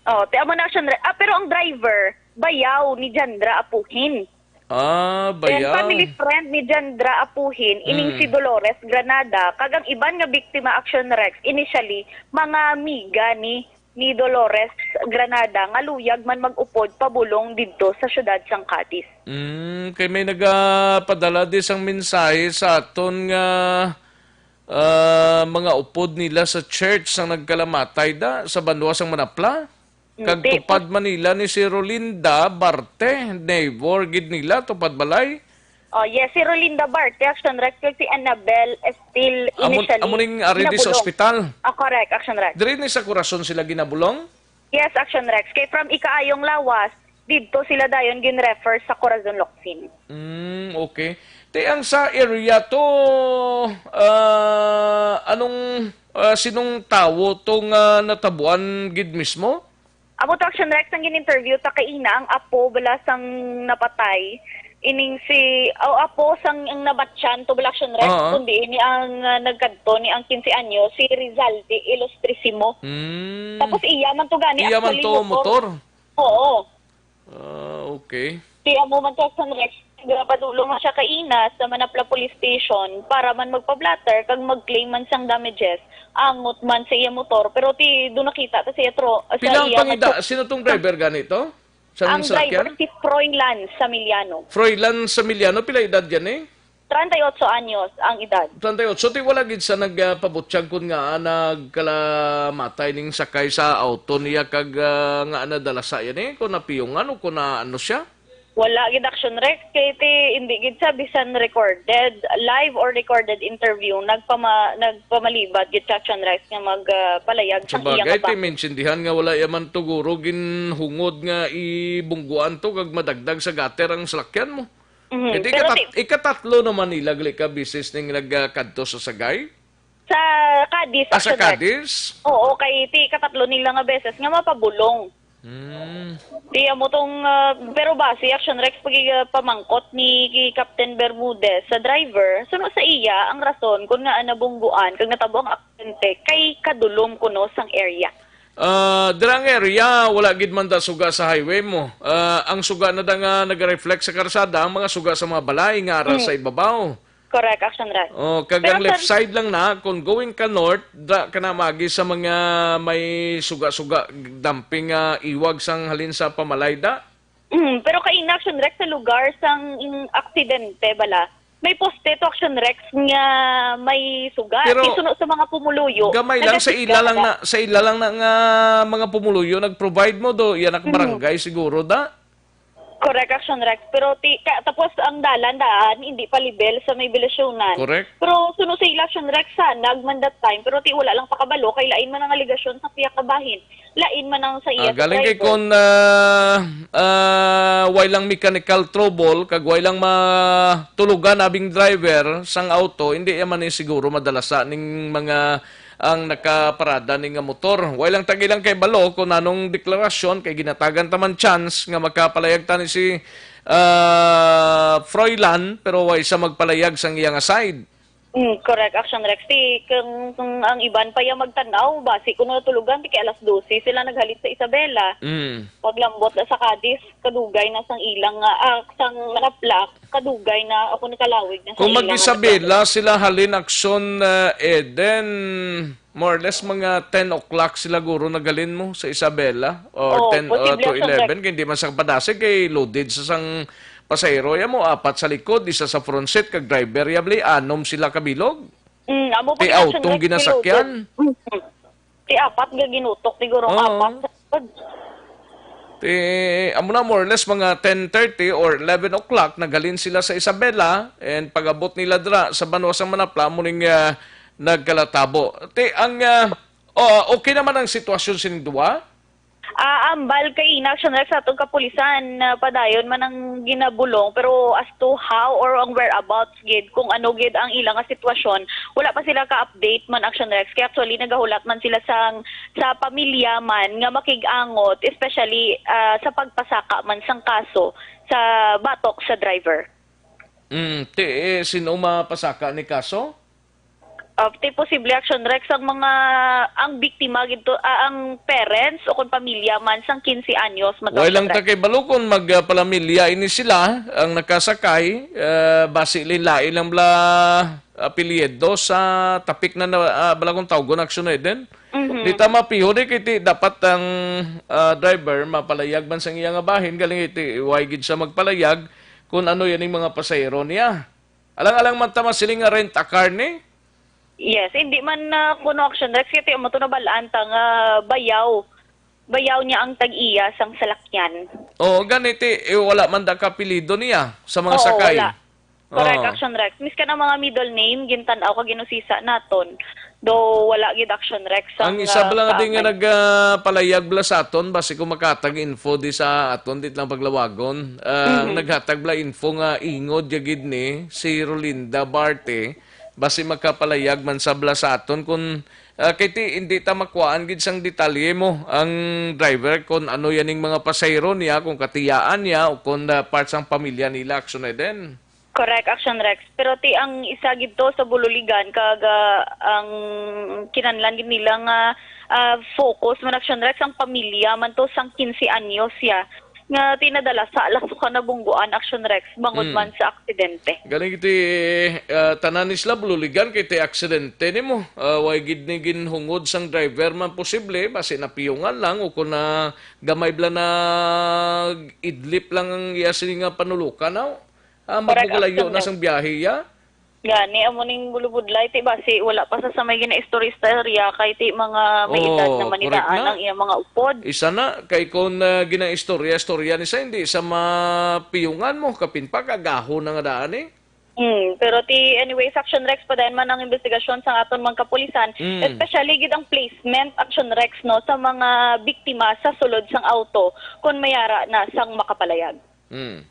Oh, ti amo na Action Rex. Ah, pero ang driver, bayaw ni Jandra Apuhin. Ah, Then, bayaw. family friend ni Jandra Apuhin, ining Mm. si Dolores Granada, kag ang iban nga biktima, Action Rex, initially, mga amiga ni, ni Dolores Granada nga luyag man mag-upod pabulong didto sa siyudad sang Cadiz. Mm, kay may nagapadala di sang mensahe sa aton nga, ah, mga upod nila sa church sang nagkalamatay da sa banwa sang Manapla. Kag Hindi. tupad man nila ni si Rolinda Barte, neighbor gid nila, tupad balay. Oh, yes, si Rolinda Barte, Action Rex, kag si Annabel Estil Amo, initially amo ning ari di sa ginabulong. ospital. Ah, correct, Action Rex. Diri ni sa Corazon sila ginabulong? Yes, Action Rex. Kay from Ikaayong Lawas, didto sila dayon gin-refer sa Corazon Locsin. Mm, okay. Ti ang sa area to, ah, anong, ah, sinong tawo to nga natabuan gid mismo? Amo to, Action Rex, ang gin-interview ta kaina ang apo bala sang napatay. Ining si, o, apo sang ang nabatyan to bala, Action Rex, Oo. kundi ini ang, ah, nagkadto ni ang quince anyos, si Rizaldi Ilustrisimo. Mm. Tapos iya man to gani, Iya man actually, to motor. motor. Oo. Ah, okay. Ti amo man to, Action Rex, nagapadulong man siya kaina sa Manapla Police Station para man magpa-blotter kag mag-claim man sang damages angot man sa iya motor, pero ti do nakita ta sa iya tro-, sa Pila ang iya pangida? matro- Sino tong driver gani to? Sa Ang driver salakyan? si Froilan Samiliano. Froilan Samiliano, pila edad yan eh? Treinta y ocho anyos ang edad. Treinta y ocho, ti wala gid sa nagpabutyag kun nga nagkalamatay ning sakay sa auto niya kag, ah, nga nadala sa iya ni, kung napiyungan o kung na ano siya? Wala gid, Action Rex, kay ti hindi gid sa bisan recorded, live or recorded interview, nagpama-, nagpamalibad gid sa Action Rex nga mag, ah, palayag sa iya Sabagay, nga ti ba- maintindihan nga wala yaman tuguro ginhungod nga ibungguan to kag madagdag sa gutter ang salakyan mo. Mhm. Hindi, Pero ikatat-, ti- ikatatlo naman nila gali ka bisis ning nagkadto sa Sagay? Sa Cadiz, Ah, sa Action Rex. Cadiz? Oo, kay ti ikatatlo nila nga beses nga mapabulong. Hmm. Di amo tong, ah, pero base, Action Rex, pag, ah, pamangkot ni Captain Bermudez sa driver, suno sa iya ang rason kung ngaa nabungguan kag natabo ang aksidente kay kadulom kuno sang area. Ah, dira ang area, wala gid man da suga sa highway mo. Ah, ang suga na da nga nag-reflect sa karsada, ang mga suga sa mga balay nga ara Mm. sa ibabaw. Correct, Action Rex. Oh, kag Pero ang left sir side lang na, kung going ka north, da ka na magi sa mga may suga-suga, dumping nga iwag sang halin sa pamalay da. Mm, pero kaina, Action Rex, sa lugar sang in-, aksidente bala, may poste to, Action Rex, nga may suga. Pero Ti suno sa mga pumuluyo, gamay lang sa nagasigla ila lang na. na, sa ila lang na nga mga pumuluyo nag-provide mo do, yan ang Mm. barangay siguro da. Correct, Action Rex. Pero ti, ka, tapos ang dalan daan, hindi pa level sa may Bilasyonan. Correct. Pero suno sa ila, Action Rex, sanag man that time. Pero ti wala lang pakabalo, kay lain man ang alegasyon sa piyakabahin. Lain man ang sa iya Ah, sa galing kay driver. Kon, ah, ah, way lang mechanical trouble, kag way lang matulugan abing driver sang auto, hindi man ni siguro madala sa ning mga ang nakaparada ni nga motor. Way lang tagi lang kay balo kung anong deklarasyon, kay ginatagan ta man chance nga makapalayag tani si, ah, Froilan, pero way sa magpalayag sang iya nga side. Mm, correct, Action Rex. Ti, kung, kung ang iban pa iya magtanaw, basi kuno natulugan, ti kay alas dose sila naghalin sa Isabela. Mm. Paglambot na sa Cadiz, kadugay na sang ilang, ah, ah, sang Manaplak, kadugay na ako nakalawig na sa Kung ilang mag-Isabela sila halin Action, ah, Eden, more or less mga ten o'clock sila guro naghalin mo sa Isabela, or Oh, ten, uh, posible to ang eleven, kay hindi man sa padasig kay loaded sa sang pasahero. Yan mo, apat sa likod, isa sa front seat, kag driver, yabli, anom sila kabilog. Mm, amo pa Ti gid ang auto ang sunod ginasakyan. Piloto. Mm. Ti apat nga ginutok, siguro Oo. apat sa likod. Ti, amo na, more or less, mga ten thirty or eleven o'clock, naghalin sila sa Isabela, and pag-abot nila dira sa banwa sang Manapla, amo ning, ah, nagkalatabo. Ti, ang, ah, oh, okay naman ang sitwasyon sining duwa? Ah, ambal kay ina, Action Rex, sa atong kapulisan, ah, padayon man ang ginabulong, pero as to how or ang whereabouts gid, kung ano gid ang ila nga sitwasyon, wala pa sila ka-update man, Action Rex. Kay actually, nagahulat man sila sang, sa pamilya man nga makig-angot, especially, ah, sa pagpasaka man sang kaso sa batok sa driver. Mm, ti, eh, sino mapasaka ni kaso? Ah, ti posible, Action Rex, ang mga, ang biktima gid to, ah, ang parents o kon pamilya man sang quince anyos man to, Way lang Action Rex. Ta kay balo kon magpalamilya ini sila, ang nakasakay, ah, basi lain-lain lang bala apelyido sa topic na, na, ah, bala kung tawgon, Action Eden. Mhm. Di ta mapiho ni kay ti dapat ang, ah, driver mapalayag man sang iya nga bahin, galing iti way gid siya magpalayag kung ano yan yung mga pasahero niya. Alang-alang man ta masiling nga rent a car ni? Yes, hindi man na kuno, Action Rex, kay ti amo to nabalaan ta nga bayaw. Bayaw niya ang tag-iya sang salakyan. Oo, ganiti, eh, wala man da kapilido niya sa mga Oo, sakay. Wala. Correct, Oo. Action Rex. Miskan ang mga middle name, gintan-aw kag ginusisa naton. Do wala gid, Action Rex, Ang ang, isa ah, bala nga di nga kamay. Nag, ah, palayag bala sa aton, basi kung makatag info di sa aton, di lang paglawagon. Ah, ang Mhm. Naghatag bala info nga ingod ya gid ni si Rolinda Barte, basi makapalayag man sa bala sa aton kung, ah, kay ti, hindi ta makuhaan gid sang detalye mo ang driver kung ano yaning mga pasahero niya, kung katiyaan niya o kung, ah, part sang pamilya nila, Action Eden. Correct, Action Rex. Pero ti ang isa gid to sa bululigan kag, ah, ang kinahanglan gid nila nga, ah, focus man, Action Rex, ang pamilya man to sang quince anyos ya nga ti nadala sa alas ka nabungguan, Action Rex, bangod Mm. man sa aksidente. Galing iti, ah, tanan ni sila bululigan kay ti aksidente nimo. Ah, way gid ni ginhungod sang driver man posible, basi napiyungan lang o kun na gamay bala na idlip lang ang iya sini nga panulukan, aw. Ah, Correct, magpugulayo Action na Rex. Sang biyahe, ya? Gani, amo ning bulubudlay, ti basi wala pa sa, sa may ginaistorya-istorya kay ti mga may edad Oo, na correct manitaan na. Ang iyang mga upod. Isa na, kay kung, ah, ginaistorya-istorya ni sa, hindi sa mapiyungan mo, kapin pa, kagaho na nga daan eh. Hmm, pero ti, anyways, Action Rex, padayon man ang investigasyon sa aton mga kapulisan, Mm. especially gid ang placement, Action Rex, no, sa mga biktima sa sulod sang auto, kung mayara na sang makapalayag. Mm.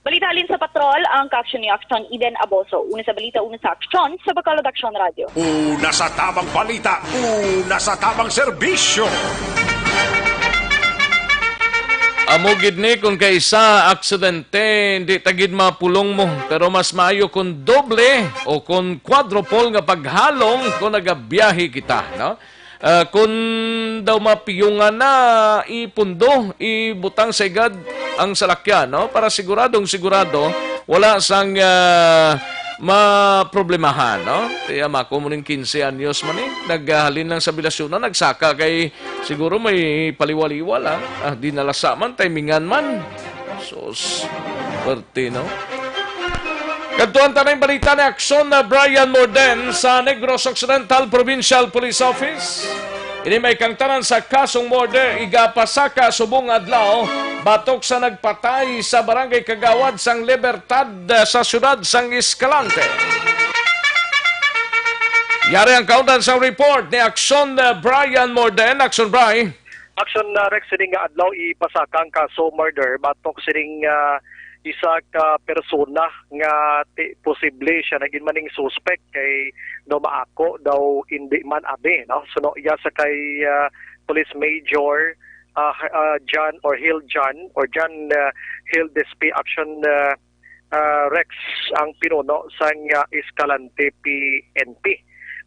Balita halin sa patrol, ang ka-action ni Action Eden Aboso. Una sa balita, una sa aksyon, sa Bacolod Action Radio. Una sa tamang balita, una sa tamang serbisyo. Amo gid ni, kung kaisa aksidente, hindi ta gid mapulong mo. Pero mas maayo kung doble o kung quadruple nga paghalong kung nagabiyahe kita, no? Ah, kung daw mapiyungan na, ipundo, ibutang sa igad ang salakyan, no? Para siguradong sigurado, wala sang, ah, maproblemahan, no? Kaya mako mo ning quince anyos man eh, naghalin lang sa Bilasyonan, nagsaka kay siguro may paliwaliwa lang. Ah, di nalasa man, timingan man. Sus, perte, no? Kadtuan ta na yung balita ni Aksyon na Brian Morden sa Negros Occidental Provincial Police Office. Ini may kangtanan sa kasong murder, igapasaka subong adlaw, batok sa nagpatay sa barangay Kagawad sang Libertad, ah, sa siyudad sang Escalante. Yari ang kaundan sa report ni Aksyon, ah, Brian Morden. Aksyon, Bri. Aksyon, ah, Rex, sining nga adlaw ipasaka ang kaso murder batok sining, ah, isa ka persona nga ti-, posible siya naging maning suspect kay no maako daw hindi man abi, no? So, no, iya sa kay, ah, Police Major, ah, ah, John or Hill John or John, ah, Hill Despi Aksyon, ah, ah, Rex ang pinuno sang, ah, Escalante P N P.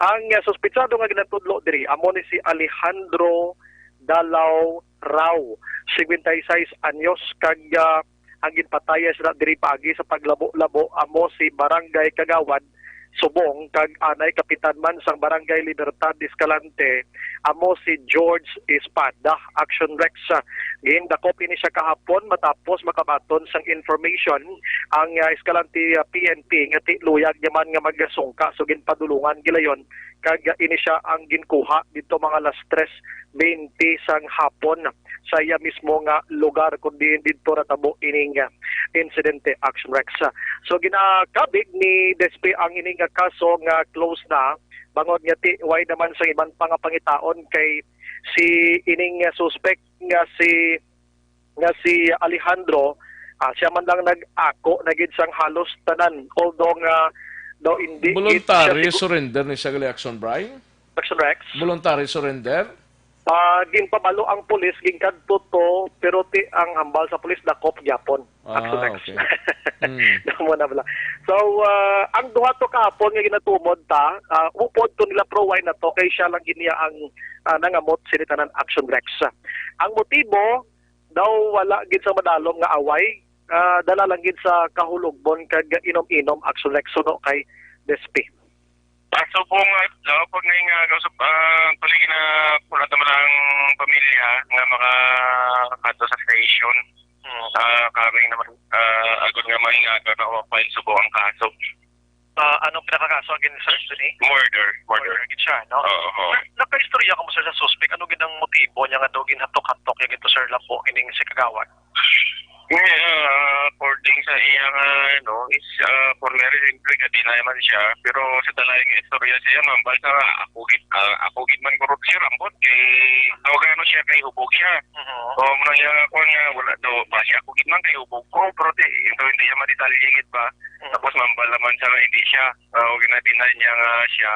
Ang, ah, suspetsado nga ginatudlo diri amo ni si Alejandro Dalao Rao, singkwenta y seis anyos, kag, ah, ang ginpataya sila diri paagi sa paglabo-labo amo si Barangay Kagawad Subong, kag anay kapitan man sang Barangay Libertad Escalante amo si George Espada. Aksyon, Rex, ah, gindakop ini siya kahapon matapos makabaton sang information ang, ah, Escalante, ah, P N P nga ti luyag niya man nga magasungka, so ginpadulungan gilayon, kag, ah, ini siya ang ginkuha dito mga alas tres bente sang hapon sa iya mismo nga lugar, kundi dito natabo ining, ah, insidente, Aksyon, Rex. So, ginakabig ni Despi ang ini nga kaso nga close na, bangod nga ti way naman sa iban pa nga pangitaon kay si ining, ah, suspect nga si, nga si Alejandro, ah, siya man lang nag-ako na gid sang halos tanan, although nga daw hindi gid siya Voluntary sigu- surrender ni siya gali, Aksyon, Bri? Aksyon, Rex? Voluntary surrender? Ah, ginpabalo ang pulis, ginkadto to, pero ti ang hambal sa pulis, dakop gyapon. Ah, Aksyon, Rex. Okay. Mm. Damo na bala. So, ah, ang duha to kahapon nga ginatumod ta, ah, upod to nila, pro why na to, kay siya lang gid niya ang, ah, nangamot sini tanan, Aksyon, Rex. Ang motibo daw wala gid sa madalom nga away, ah, dala lang gid sa kahulogbon kag inom-inom, Aksyon, Rex, suno kay Despi. Ang subong nga adlaw, pag ngayon nga, kausap, ah, actually, ginapulat naman ang pamilya nga makakadto sa station. Mm. Ah, kami naman, ah, agod nga maingaga na ma-file subong ang kaso. Ah, anong pinakakaso ang gin-search dun eh? Murder, murder. Murder gid siya, no? Oo, oo. Na-, nakaistorya ka mo, sir, sa suspect? Ano gid ang motibo niya nga daw ginhatok-hatok niya gito, sir, Lambo, ining si Kagawad? Nga, ah, according sa iya nga, ano, is, ah, former brigadier man siya, pero sa dalayan nga istorya siya, mambal sa ako gid, ah, ako gid man kurot siya, ambot kay tawag ano siya, kay hubog siya. Mhm. So, muna niya ako nga, wala daw, ba siya, ako gid man kay hubog ko, pero di, ito hindi niya madetalye gid ba? Mhm. Tapos mambal naman siya nga hindi siya, ah, ginadinay niya nga siya.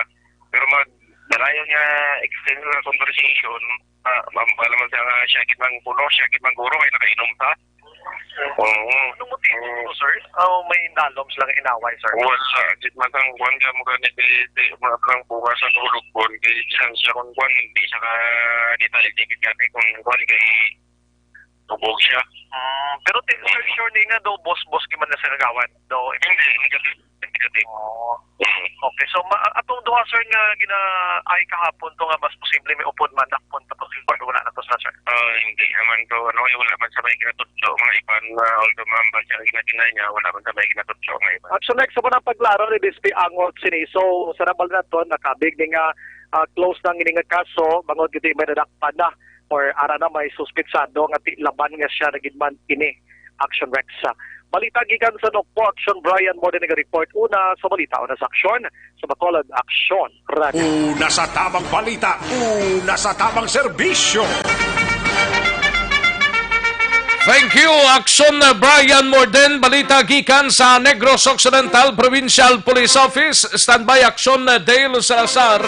Pero mag, dalayan nga extend nga conversation, ah, mambal naman siya nga siya gid man kuno, siya gid man guro, kay nakainom sa. Oo. Anong motibo to, sir? Ah, may nalom silang inaway, sir? Wala. Di man ang kuwan ka mo gani, di, di, mga parang bukas ang hulog po. Di, isang siya kung kuwan, di siya ka detalye, di gani kung kuwan, kay tubog siya. Mm, pero ti-, sir, sure ni nga daw boss-boss gid man na sa Kagawad? Daw, hindi, negative. Negative. Oo. Mm. Okay, so ma-, atong duha, sir, nga gina-, ay kahapon to nga mas posible may upod man, dakpon pa to, wala na to sa, sir. Ah, hindi naman to, ano, eh, wala man sa may kinatudlo, mga iban, ah, although maambal siya, ginadinay niya, wala man sa may kinatudlo, mga iban. At so next, sa mga paglaro ni Bispi Angot sini, so, sa nabal na to, nakabig ni nga, ah, close na ang ini nga kaso, bangod gid may nadakpan na, or ara na may suspitsado nga ti-, laban nga siya na gid man ini. Action Rex. Balita gikan sa Nokpo, Action Brian, mo din nag-report. Una sa balita, una sa aksyon, sa Bacolod, Action Radyo. Una sa tamang balita, una sa tamang serbisyo. Thank you, Action Brian Morden. Balita gikan sa Negros Occidental Provincial Police Office. Standby, Action Dale Salazar.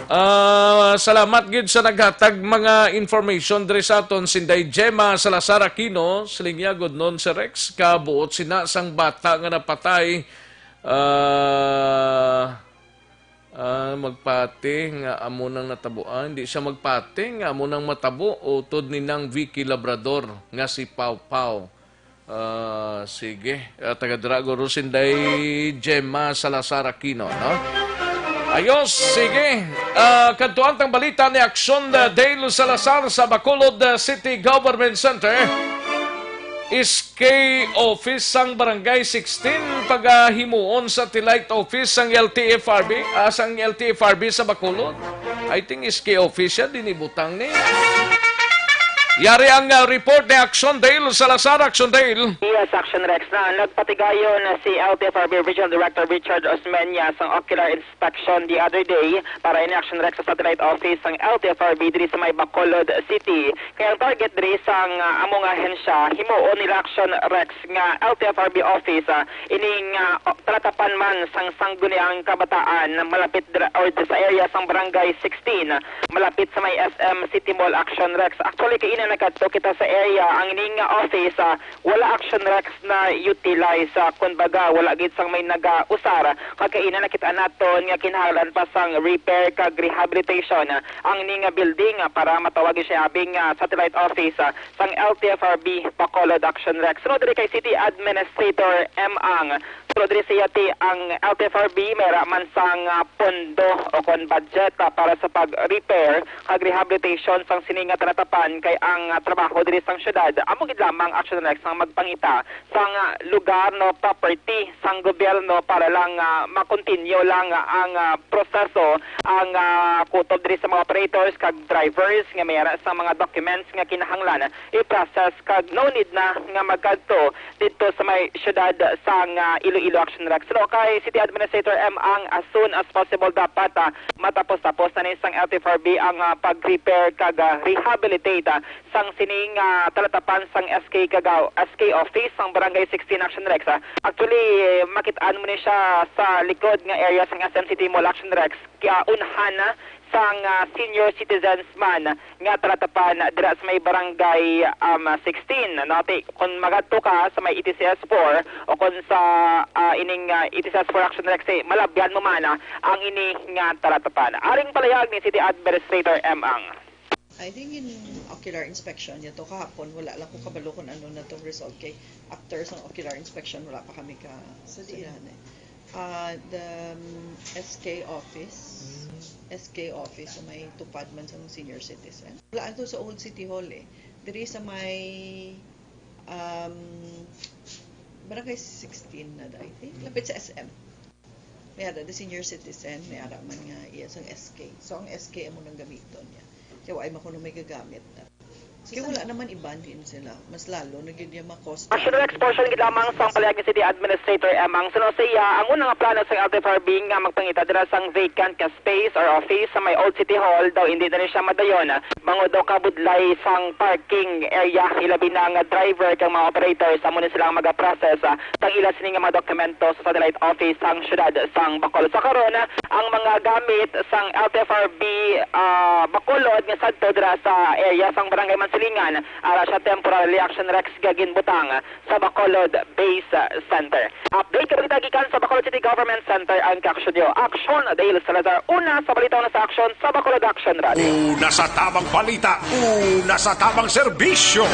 Ah, salamat gid sa naghatag mga information diri sa aton, Sinday Gemma Salazar Aquino. Siling niya gud, non, si Rex, kabuot sina sang bata nga napatay. Ah, ah, magpati nga amo nang natabo. Ah, hindi siya magpati nga amo nang matabo, utod ni nang Vicky Labrador nga si Pau Pau. Ah, sige. Ah, taga dira guro, Sinday Gemma Salazar Aquino, no? Ayos, sige. Ah, kadtuan tang balita ni Action, ah, Dale Salazar sa Bacolod, ah, City Government Center. S K office sang Barangay sixteen pagahimuon satellite office sang L T F R B, ah, sang L T F R B sa Bacolod. I think S K office siya, din ibutang ni. Yari ang, ah, report ni Action Dale Salazar. Action Dale. Yes, Action Rex na. Nagpatigayon na si L T F R B Regional Director Richard Osmeña sang ocular inspection the other day para ini, Action Rex, sa satellite office sang L T F R B diri sa may Bacolod City. Kaya ang target diri sang, ah, among ahensya, himuon nila, Action Rex, nga L T F R B office, ah, ining, ah, talatapan man sang Sangguniang Kabataan, malapit dira, or sa area sang Barangay sixteen, malapit sa may S M City Mall, Action Rex. Actually, kaina nakadto kita sa area, ang ining, ah, office, ah, wala, Action Rex, na utilize, ah, kumbaga, wala gid sang may nagausar. Kag kaina nakita naton nga kinahanglan pa sang repair kag rehabilitation, ah, ang ining, ah, building, ah, para matawag siya abi nga satellite office, ah, sang L T F R B Bacolod, Action Rex. Sunod diri kay City Administrator M Ang. Sunod diri sa iya ti ang L T F R B, may ara man sang, ah, pondo o kon budget, ah, para sa pag-repair kag rehabilitation sang sini nga talatapan, kay ang, ah, trabaho diri sang syudad amo gid lamang, Action Rex, ang magpangita sang, ah, lugar, no, property sang gobyerno para lang, ah, makontinyo lang, ah, ang, ah, proseso, ang, ah, kutob diri sa mga operators kag drivers nga may ara sa mga documents nga kinahanglan i-process, kag no need na nga magkadto didto sa may siyudad sang, ah, Iloilo, Action Rex. Pero kay City Administrator M Ang, as soon as possible dapat, ah, matapos-tapos na ni sang L T F R B ang, ah, pag-repair kag, ah, rehabilitate, ah, sang sining, ah, talatapan sang S K kagaw-, S K office sang Barangay sixteen, Action Rex, ah. Actually, eh, makit-an mo ni siya sa likod nga area sang S M City Mall, Action Rex. Kaya unhan na sang, ah, senior citizens man nga talatapan dira sa may barangay, um, sixteen, no? Ti, kung magadto ka sa may E T C S four o kung sa, ah, ining, ah, E T C S four, Action Rex, eh, malabyan mo man, ah, ang ini nga talatapan. Aring palayag ni City Administrator M Ang. I think in ocular inspection, yato kahapon, wala lang ko kabalo kung ano na tong result kay after sang ocular inspection, wala pa kami ka Sa diin? Sulahan eh. Ah, the, um, S K office. Mm. S K office sa may tupad man sa mga senior citizen. Wala ato sa old City Hall eh. Diri sa may, um, Barangay sixteen na, I think. Lapit sa S M. May ara the senior citizen, may ara man nga iya sang S K. So, ang S K amo nang gamiton niya. Kaya wa ay makuno may gagamit na. Kaya wala naman iban din sila. Mas lalo na gyud yung mga cost. Actually, exposure gid lamang sang palayag ni City Administrator M Ang. Suno sa iya, ang una nga plano sa L T F R B nga magpangita dira sang vacant nga space or office sa may Old City Hall daw, hindi na ni siya madayon. Bangod daw kabudlay sang parking area, ilabi na nga driver kag mga operators, amo ni sila ang magaprocess, ah, sang ila sini nga mga dokumento sa satellite office sang siyudad sang Bacolod. Sa karon, ang mga gamit sang L T F R B, ah, Bacolod nga sadto dira sa area sang Barangay Mansilingan, ara siya temporarily, Action Rex, nga ginbutang sa Bacolod Base Center. Update ka balita gikan sa Bacolod City Government Center ang kaaksyon nyo. Aksyon, Dale Salazar. Una sa balita, una sa aksyon sa Bacolod Action Radio. Una sa tamang balita, una sa tamang serbisyo.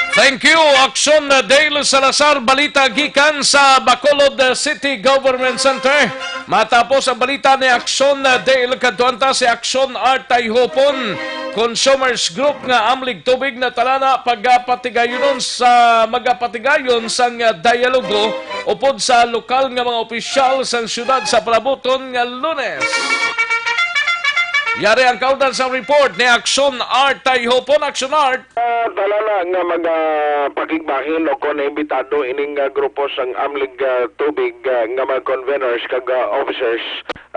Thank you, Aksyon, Dale Salazar. Balita gikan sa Bacolod City Government Center. Matapos ang balita ni Aksyon, Dale, kadtuan ta si Aksyon Art Tayhopon. Consumers Group nga amlig tubig na talana pagapatigayonon sa, magapatigayon sang dialogo upod sa lokal nga mga opisyal sang siyudad sa palabuton nga Lunes. Yari ang kaundan sang report ni Aksyon Art Tayhopon. Aksyon Art. Ah, talana nga magapakigbahin o kon imbitado ining, ah, grupo sang amlig, ah, tubig, ah, nga mga conveners kag, ah, officers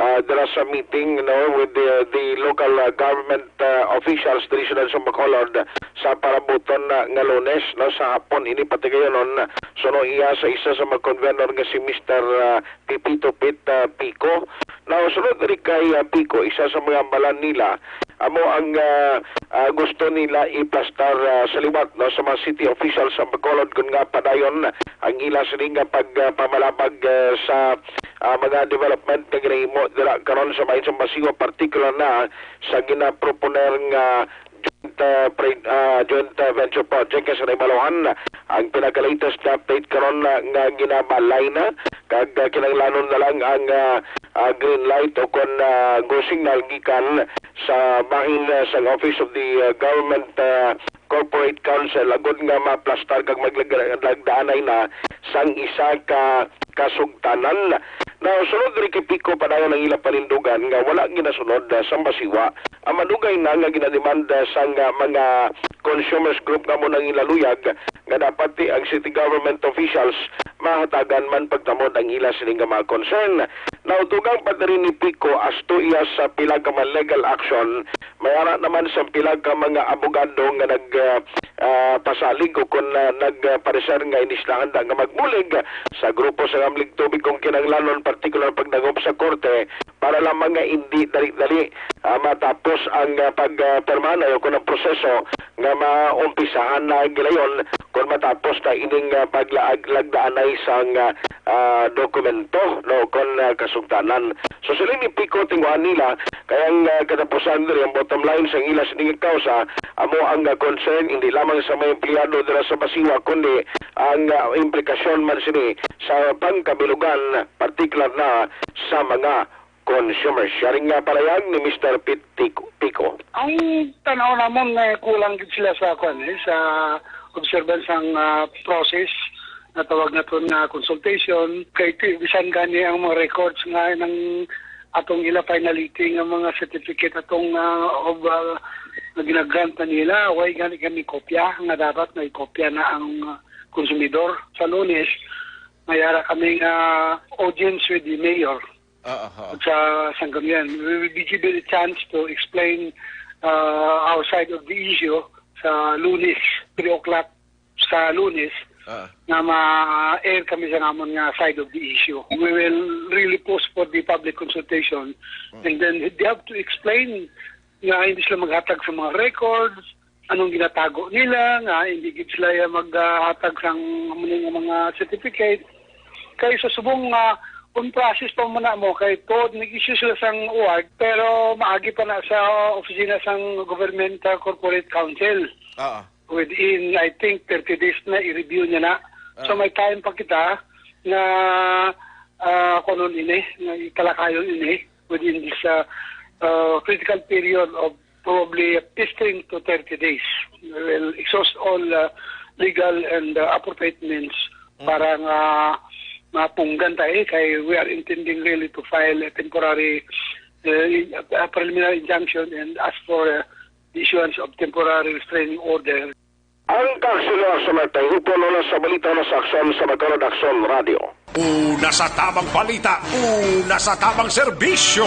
ah, dira sa meeting, no, with the, the local, ah, government, ah, officials diri sa siyudad sa Bacolod sa parabuton na nga Lunes, no, sa hapon ini patigayonon, suno iya sa isa sa mga convenor nga si Mister, ah, Pipito Pit, ah, Pico. Now, sunod diri kay, ah, Pico, isa sa mga balan nila, amo ang, ah, ah, gusto nila iplastar, ah, sa liwat, no, sa mga city officials sa Bacolod, kun nga padayon ang ila sini nga pagpamalabag, ah, sa, ah, mga development nga ginahimo dira karon sa bahin sa Masiwa, partikular na sa ginaproponer nga joint, ah, pre-, ah, joint, ah, venture project. Kay sa naibaluhan, ang pinaka-latest na update karon na nga ginabalay na, kag, ah, kinahanglanon na lang ang, ah, ah, green light o kon, ah, go signal gikan sa bahin, ah, sang Office of the, ah, Government, ah, Corporate Council, agod nga maplastar kag maglagdaanay na sang isa ka kasugtanan. Now, sunod diri kay Pico, padayon ang ila panindugan nga wala ginasunod, ah, sa Masiwa ang madugay na nga ginademanda sang, ah, mga consumers group nga amo nang ila luyag nga dapat ti ang city government officials mahatagan man pagtamod ang ila sini nga mga concern. Now, dugang pa diri ni Pico, asto iya sa pila ka mga legal action, may ara naman sa pila ka mga abogado nga nag, ah, ah, pasalig o kon, ah, nagpareser nga hindi sila handa nga magbulig sa grupo sa Gamlig Tubig kung kinahanglanon, partikular pagdangop sa korte para lamang nga hindi dali-dali, ah, matapos ang, ah, pagpirmahan o kon ang proseso nga maumpisahan na gilayon kon matapos na ining, ah, paglaag-, lagdaanay sang, ah, ah, dokumento, no, kon, ah, kasugtanan. So, sila ni Pico, tinguhan nila kay ang, ah, katapusan diri, ang bottom line sang ila sining kausa, amo ang, ah, concern hindi lamang sa mga empleyado dira sa Masiwa, kundi ang, ah, implikasyon man sini sa pangkabilugan, partikular na sa mga consumers. Siya rin nga palayag ni Mister Pit Tico-, Pico. Ang tanaw namon, eh, kulang gid sila sa, kwan, eh, sa observance sang, ah, process nga tawag naton nga consultation. Kay ti-, bisan gani ang mga records nga nang atong ila finality nga mga certificate atong, ah, of, ah, nga ginagrant na nila, way gani kami kopya nga dapat may kopya na ang, ah, konsumidor. Sa Lunes, may ara kami nga audience with the mayor. Ah, aha. Sa Sangguniang. We will be given a chance to explain, uh, our side of the issue sa Lunes, three o'clock sa Lunes, Ah. Nga ma-air kami sa namon nga side of the issue. We will really post for the public consultation, Mm. and then they have to explain nga hindi sila maghatag sa mga records, anong ginatago nila, nga hindi gid sila ya maghatag sang amo nga mga certificate. Kay sa subong nga, on process pa man na mo, kay tuod nag-issue sila sang award, pero maagi pa na sa opisina sang Government, ah, Corporate Council. Ah. Within, I think, thirty days na, i-review niya na. So, Ah. may time pa kita nga, ah, kunon ini, nga italakayon ini within this, ah, ah, critical period of probably fifteen to thirty days. We will exhaust all, uh, legal and, uh, appropriate means Mm. para nga mapunggan ta, eh, kay we are intending really to file a temporary, uh, in-, a preliminary injunction and ask for, uh, the issuance of temporary restraining order. Ang Kaaksyon, Aksyon Artay Hupon, una sa balita, una sa aksyon sa Bacolod Aksyon Radio. Una sa tamang balita, una sa tamang serbisyo.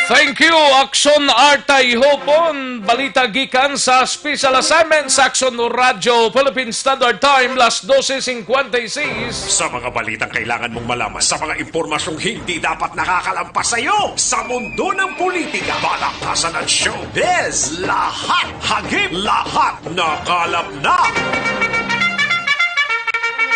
Thank you, Aksyon Artay Hupon. Balita gikan sa Special Assignment sa Aksyon Radio Philippine Standard Time, las dose cincuenta y seis. Sa mga balitang kailangan mong malaman, sa mga impormasyong hindi dapat nakakalampas sa iyo, sa mundo ng politika, balaktasan at showbiz, lahat hagip, lahat nakalap na.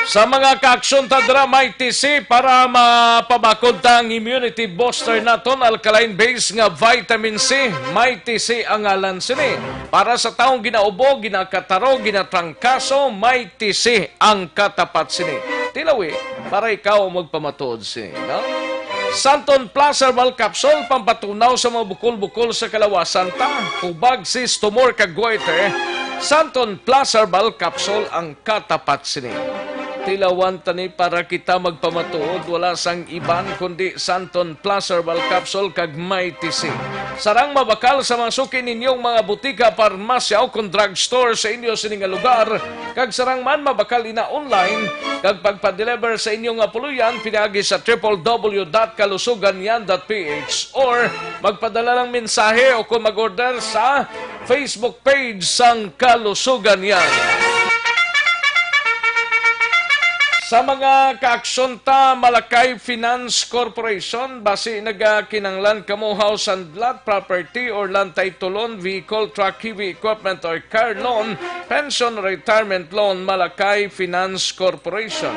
Sa mga kaaksyon ta dira, may T C para mapabakod ta ang immunity booster naton, alkaline base nga vitamin C, may T C ang ngalan sini. Para sa taong ginaubo, ginakataro, ginatrangkaso, may T C ang katapat sini. Tilawi para ikaw ang magpamatuod sini, no? Santon Plus Herbal Capsule, pampatunaw sa mga bukol-bukol sa kalawasan ta, hubag, cyst, tumor, kag goiter. Santon Plus Herbal Capsule ang katapat sini. Tilawan tani para kita magpamatuod, wala sang iban kundi Santon Plus Herbal Capsule kag Mighty C. Sarang mabakal sa mga suki ninyong mga butika, parmasya o kon drugstore sa inyo sini nga lugar, kag sarang man mabakal ina online kag pagpa-deliver sa inyo nga puloy-an pinaagi sa triple W dot kalusugan yan dot P H or magpadala lang mensahe o kon mag-order sa Facebook page sang Kalusugan Yan. Sa mga kaaksyon ta, Malakay Finance Corporation, basi nagakinanglan kamo house and lot, property or land title loan, vehicle, truck, heavy equipment or car loan, pension, retirement loan, Malakay Finance Corporation.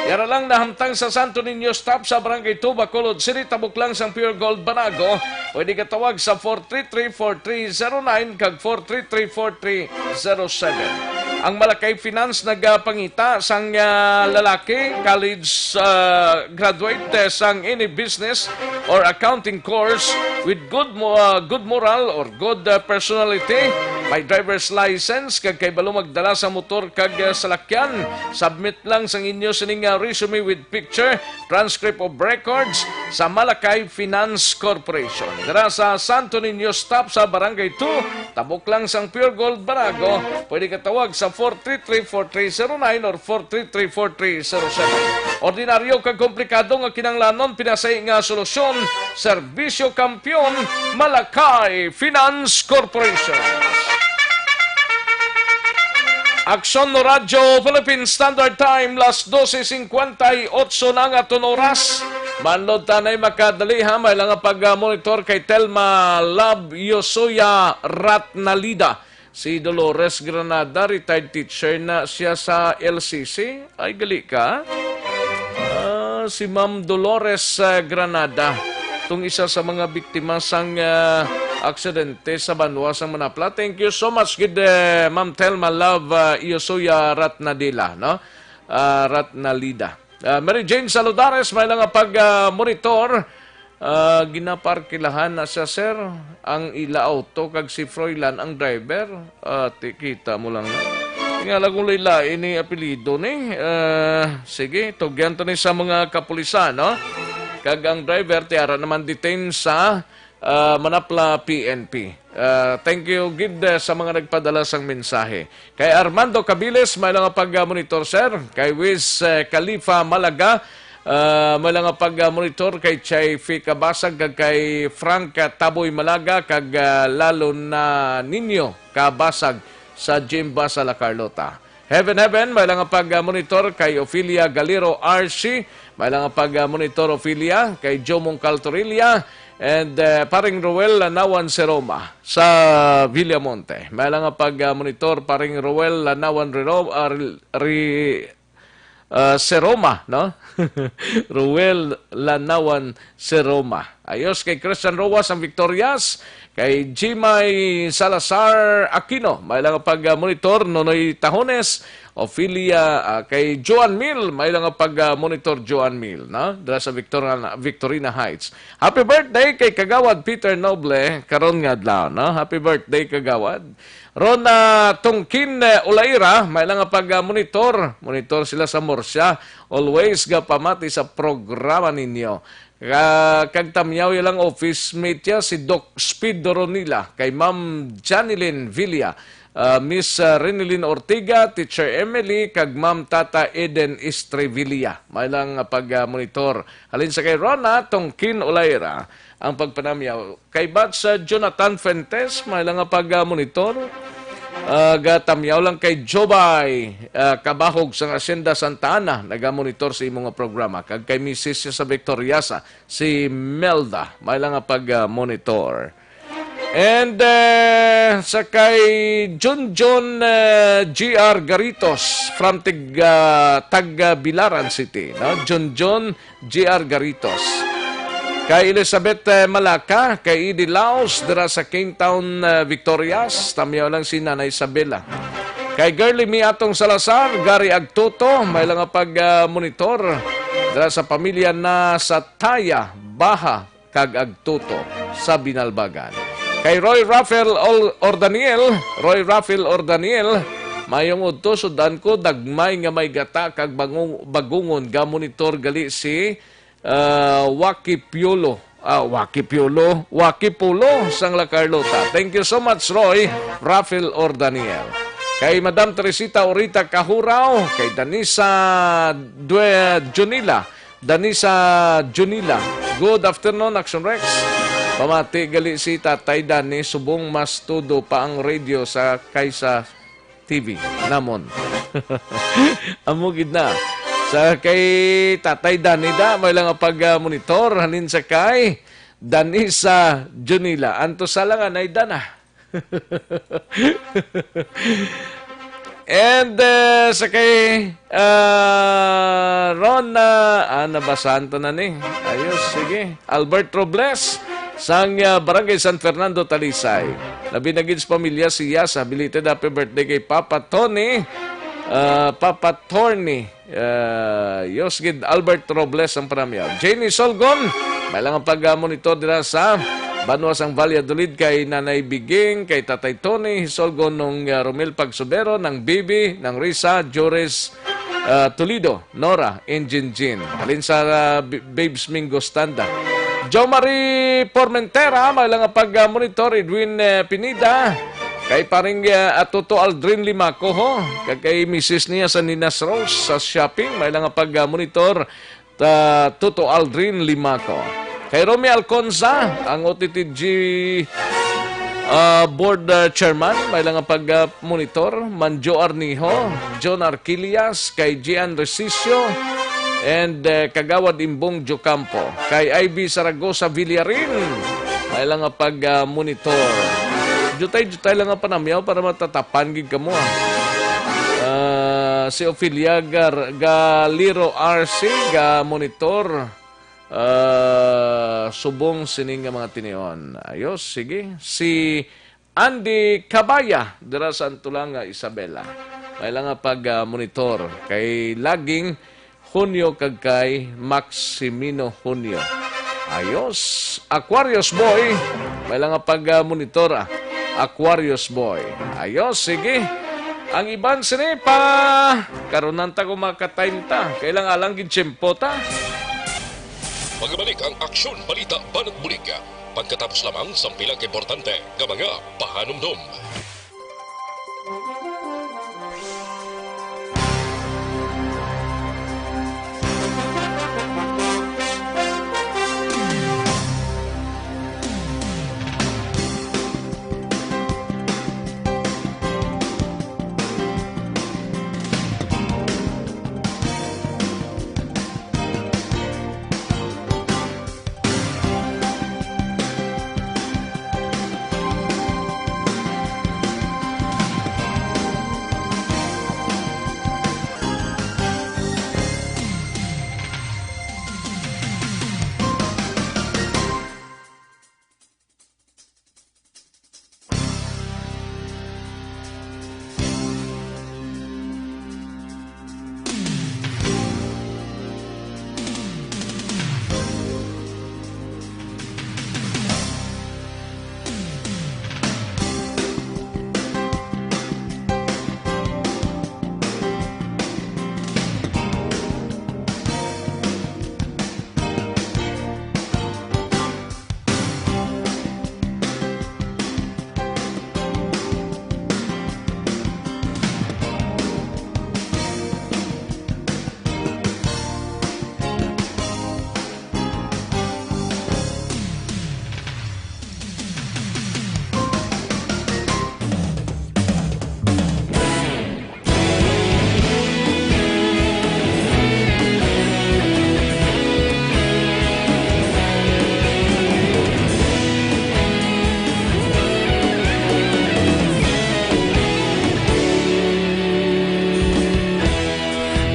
Yara lang nahamtang sa Santo Niño Stop sa Barangay two, Bacolod City, tabok lang sang Pure Gold Banago. Pwede ka tawag sa four three three, four three zero nine kag four three three, four three zero seven. Ang Malakay Finance nagapangita sang, ah, lalaki, college, ah, graduate, eh, sang any business or accounting course with good mo-, ah, good moral or good, ah, personality, may driver's license, kag kahibalo magdala sa motor kag, ah, salakyan. Submit lang sang inyo sining, ah, resume with picture, transcript of records sa Malakay Finance Corporation. Dira sa Santo Niño Stop sa Barangay two, tabok lang sang Pure Gold Banago, pwede ka tawag sa four three three, four three zero nine or four three three, four three zero seven. Ordinaryo kag komplikado nga kinahanglanon, pinasahi nga solusyon, Serbisyo Kampiyon, Malakay Finance Corporation. Aksyon no Radyo Philippine Standard Time, las doce cincuenta y ocho na ang aton oras. Manlod tanay makadali, ha, may lang nga pag-monitor kay Telma Love Yosuya Ratnalida. Si Dolores Granada, retired teacher na siya sa L C C. Ay, gali ka. Ah, si Ma'am Dolores, ah, Granada, tong isa sa mga biktima sang, ah, aksidente sa banwa sang Manapla. Thank you so much gid, eh, Ma'am Telma Love, ah, Yosuya Ratnadila, no? Ah, Ratnalida. Ah, Mary Jane Saludares, may lang nga pag, ah, monitor. Ah, ginaparkilahan na siya, sir, ang ila auto kag si Froilan ang driver. Ah, ti-, kita mo lang na. Nga lang kung lain ni apelyido ni. Ah, sige, tugyan to ni sa mga kapulisan, no? Kag ang driver, tiara naman detain sa, ah, Manapla P N P. Ah, thank you gid, eh, sa mga nagpadala sang mensahe. Kay Armando Cabiles, may lang nga pag-monitor, sir. Kay Wiz, eh, Khalifa Malaga, ah, may lang nga pag-monitor. Kay Chai Fi Kabasag, kag kay Frank, ah, Taboy Malaga, kag, ah, lalo na ninyo Kabasag sa Gym Basa La Carlota. Heaven Heaven, may lang nga pag-monitor. Kay Ophelia Galero R C, may lang nga pag-monitor, Ophelia. Kay Jomong Caltorilla, and, eh, Paring Roel Lanawan Seroma sa Villamonte. May lang nga pag-monitor, Paring Roel Lanawan Rero-, ah, Re-, Re-, ah, Seroma, no? Roel Lanawan Seroma. Ayos, kay Christian Roa sang Victorias, kay Jimay Salazar Aquino, may lang nga pag-monitor, Nonoy Tahones, Ophelia, ah, kay Joan Mill, may lang nga pag-monitor, Joan Mill, no? Dira sa Victor-, Victorina Heights. Happy birthday kay Kagawad Peter Noble karon nga adlaw, no? Happy birthday, Kagawad. Rona Tungkin, eh, Ulaira, may lang nga pag-monitor. Monitor sila sa Murcia. Always gapamati sa programa ninyo. Ka-, kag tamyaw ilang office mate ya, si Doc Speed Doronila, kay Ma'am Janilyn Villa, ah, Miss, ah, Renilyn Ortiga, Teacher Emily, kag Ma'am Tata Eden Estrevilla. May lang nga pag-monitor. Halin sa kay Rona Tongkin Olaira ang pagpanamyaw. Kay Batch, ah, Jonathan Fuentes, may lang nga pag-monitor. Ah, gatamyaw lang kay Jobay, ah, Kabahog sang Hacienda Santa Ana, nagamonitor sa imo nga programa. Kag kay misis niya sa Victoriasa, si Melda, may lang nga pag-monitor. And, eh, sa kay Junjun, eh, G R Garitos from Tig-, ah, Tagbilaran City, no? Junjun G R Garitos. Kay Elizabeth, eh, Malaka, kay Edie Laos, dira sa Kingtown, eh, Victorias, tamyaw lang si Nanay Isabela. Kay Girly Miatong Salazar, Gary Agtuto, may lang nga pag, ah, monitor dira sa pamilya na sa Taya, Baha, kag Agtuto sa Binalbagan. Kay Roy Rafael Ol-, Ordaniel, Roy Rafael Ordaniel, Mayong udto, sud-an ko, Dagmay nga may gata kag bangung-, bagungon, ga-monitor gali si, ah, Wakipiolo. Ah, Wakipiolo, Wakipulo sang La Carlota. Thank you so much, Roy, Rafael or Daniel. Kay Madam Teresita Orita Kahuraw, kay Danisa Due-, Junila, Danisa Junila. Good afternoon, Action Rex. Pamati gali si Tatay Dani, subong mas tudo pa ang radio sa kaysa T V namon. Amo gid na. Sa kay Tatay Dani da, may lang pag, ah, monitor, halin sa kay Danisa Junila. Anto sa lang anay Dana. And, uh, sa kay, uh, Ron, uh, ah, nabasahan to na ni. Ayos, sige. Albert Robles, sang, uh, Barangay San Fernando, Talisay. Labi na gid sa pamilya siya sa belated happy birthday kay Papa Tony. Uh, Papa Tony. Uh, Yos gid Albert Robles ang panamyaw. Jenny Solgon, may lang ang pag-monitor dira sa banwa sang Valladolid kay Nanay Biging, kay Tatay Tony Solgon, nung, uh, Romel Pagsubero, nang Bibi, nang Risa, Joris, uh, Toledo, Nora, and Jinjin. Halin sa, uh, B-, Babes Mingo Standa. Jo Marie Formentera, may lang ang pag-monitor, Edwin, uh, Pinida, kay paring, uh, Atoto Aldrin Limaco, ho, kag kay misis niya sa Ninas Rose sa shopping, may lang ang pag-monitor, ta, Toto Aldrin Limaco. Kay Romy Alconza, ang O T T G, ah, board, ah, chairman, may lang ang pag, ah, monitor, Manjo Arnijo, John Arquillas, kay Gian Resicio, and, eh, Kagawad Imbong Jocampo, kay I B Saragosa Villarin, may lang ang pag, ah, monitor. Jutay-jutay lang ang panamyaw para matatapan gid kamo, ah. Ah, si Ophelia Gar-, Galiro R C ga monitor, ah, subong sining nga mga tinion. Ayos, sige. Si Andy Cabaya dira sa Antulanga, Isabela. May lang nga pag, ah, monitor kay laging Hunyo kag kay Maximino Hunyo. Ayos. Aquarius Boy. May lang nga pag, ah, monitor, ah. Aquarius Boy. Ayos, sige. Ang iban sini pa. Karunan ta kung makatime ta. Kailang alang gid tiyempo ta. Magbalik ang aksyon, balita, banat bulig. Pagkatapos lamang sang pila ka importante nga mga pahanumdom.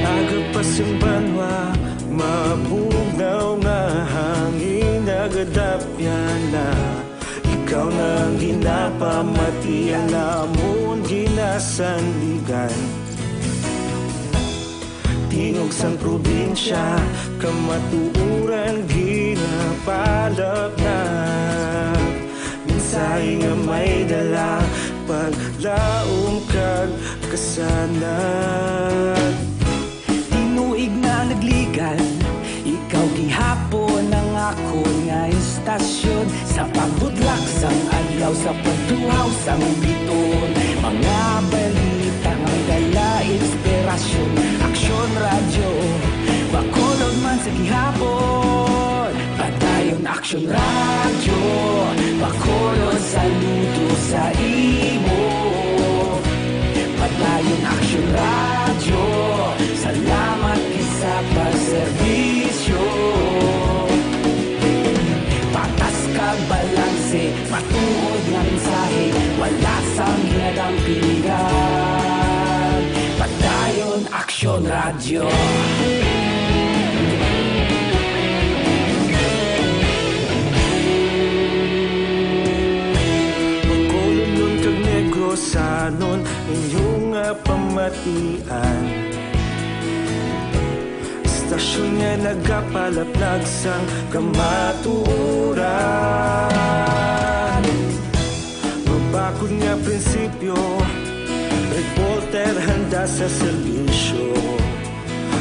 Aga pa sing banwa, mabugnaw nga hangin nagadapyan na. Ikaw na ang ginapamati, ang amon ginasandigan. Tingog sang probinsya, kamatuoran ginapalapnag. Mensahe nga may dala, paglaom kag Kasanan. Tinuig na ang nagligan, ikaw gihapon ang akon nga istasyon. Sa pagbutlak sang adlaw, sa pagtuhaw sang bituon, mga balita nga may dala inspirasyon. Aksyon Radyo, Bacolod man sa gihapon. Padayon Aksyon Radyo, Bacolod, saludo sa imo. Padayon Aksyon Radyo, salamat gid sa pagserbisyo. Patas kag balanse, matuod nga mensahe, wala sang ginadampigan. Padayon Aksyon Radyo. Bacolodnon kag Negrosanon, inyo nga pamatian. Istasyon nga nagapalaplag sang kamatuoran. Mabakod nga prinsipyo, reporter handa sa serbisyo.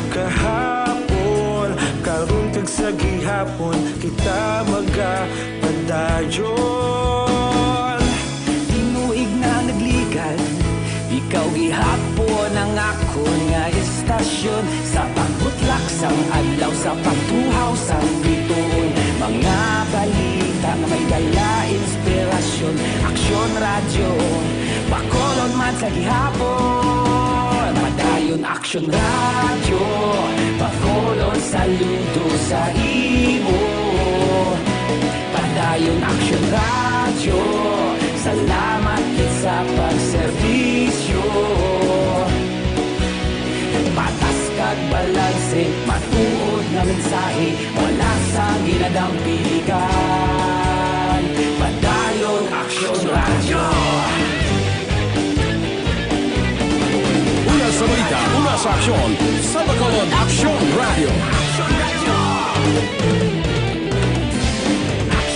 Kahapon, karon kag sa gihapon, kita magapadayon. Tinuig na ang nagligan, ikaw gihapon ang akon nga istasyon. Sa pagbutlak sang adlaw, sa pagtuhaw sang bituon, mga balita nga may dala inspirasyon. Aksyon Radyo, Bacolod man sa gihapon. Padayon Aksyon Radyo, Bacolod, saludo sa imo. Padayon Aksyon Radyo, salamat gid sa pagserbisyo. Patas kag balanse, matuod nga mensahe, wala sang ginadampigan. Padayon Aksyon Radyo. Una sa balita, una sa aksyon, sa Bacolod Aksyon Radyo.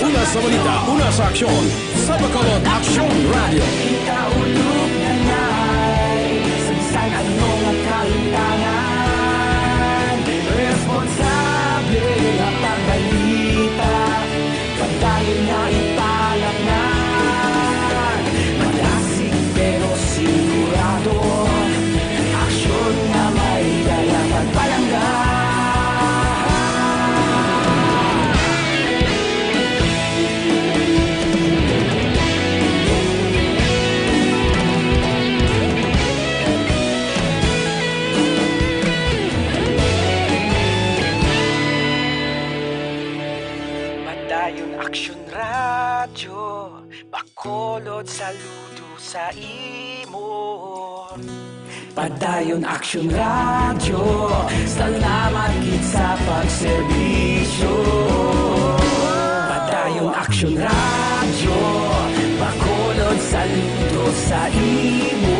Una sa balita, una sa aksyon, sa Bacolod Aksyon Radyo. Kita ulog na nay, sa bisan ano nga kahitangan, responsable nga pagbalita. Padayon nga ipalapnan, madasig pero sigurado, aksyon nga may dala pagpalangga. Padayon Aksyon Radyo, Bacolod, saludo sa imo. Padayon Aksyon Radyo, salamat gid sa pagserbisyo. Padayon Aksyon Radyo, Bacolod, saludo sa imo.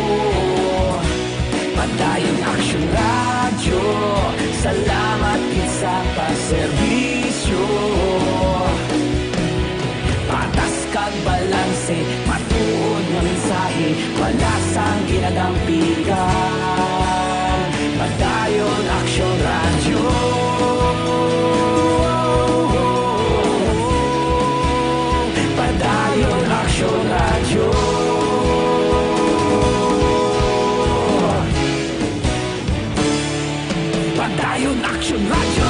Padayon Aksyon Radyo, salamat gid sa pagserbisyo. Patas kag balanse, matuod nga mensahe, wala sang ginadampigan. Padayon Aksyon Radyo. Padayon Aksyon Radyo. Padayon Aksyon Radyo.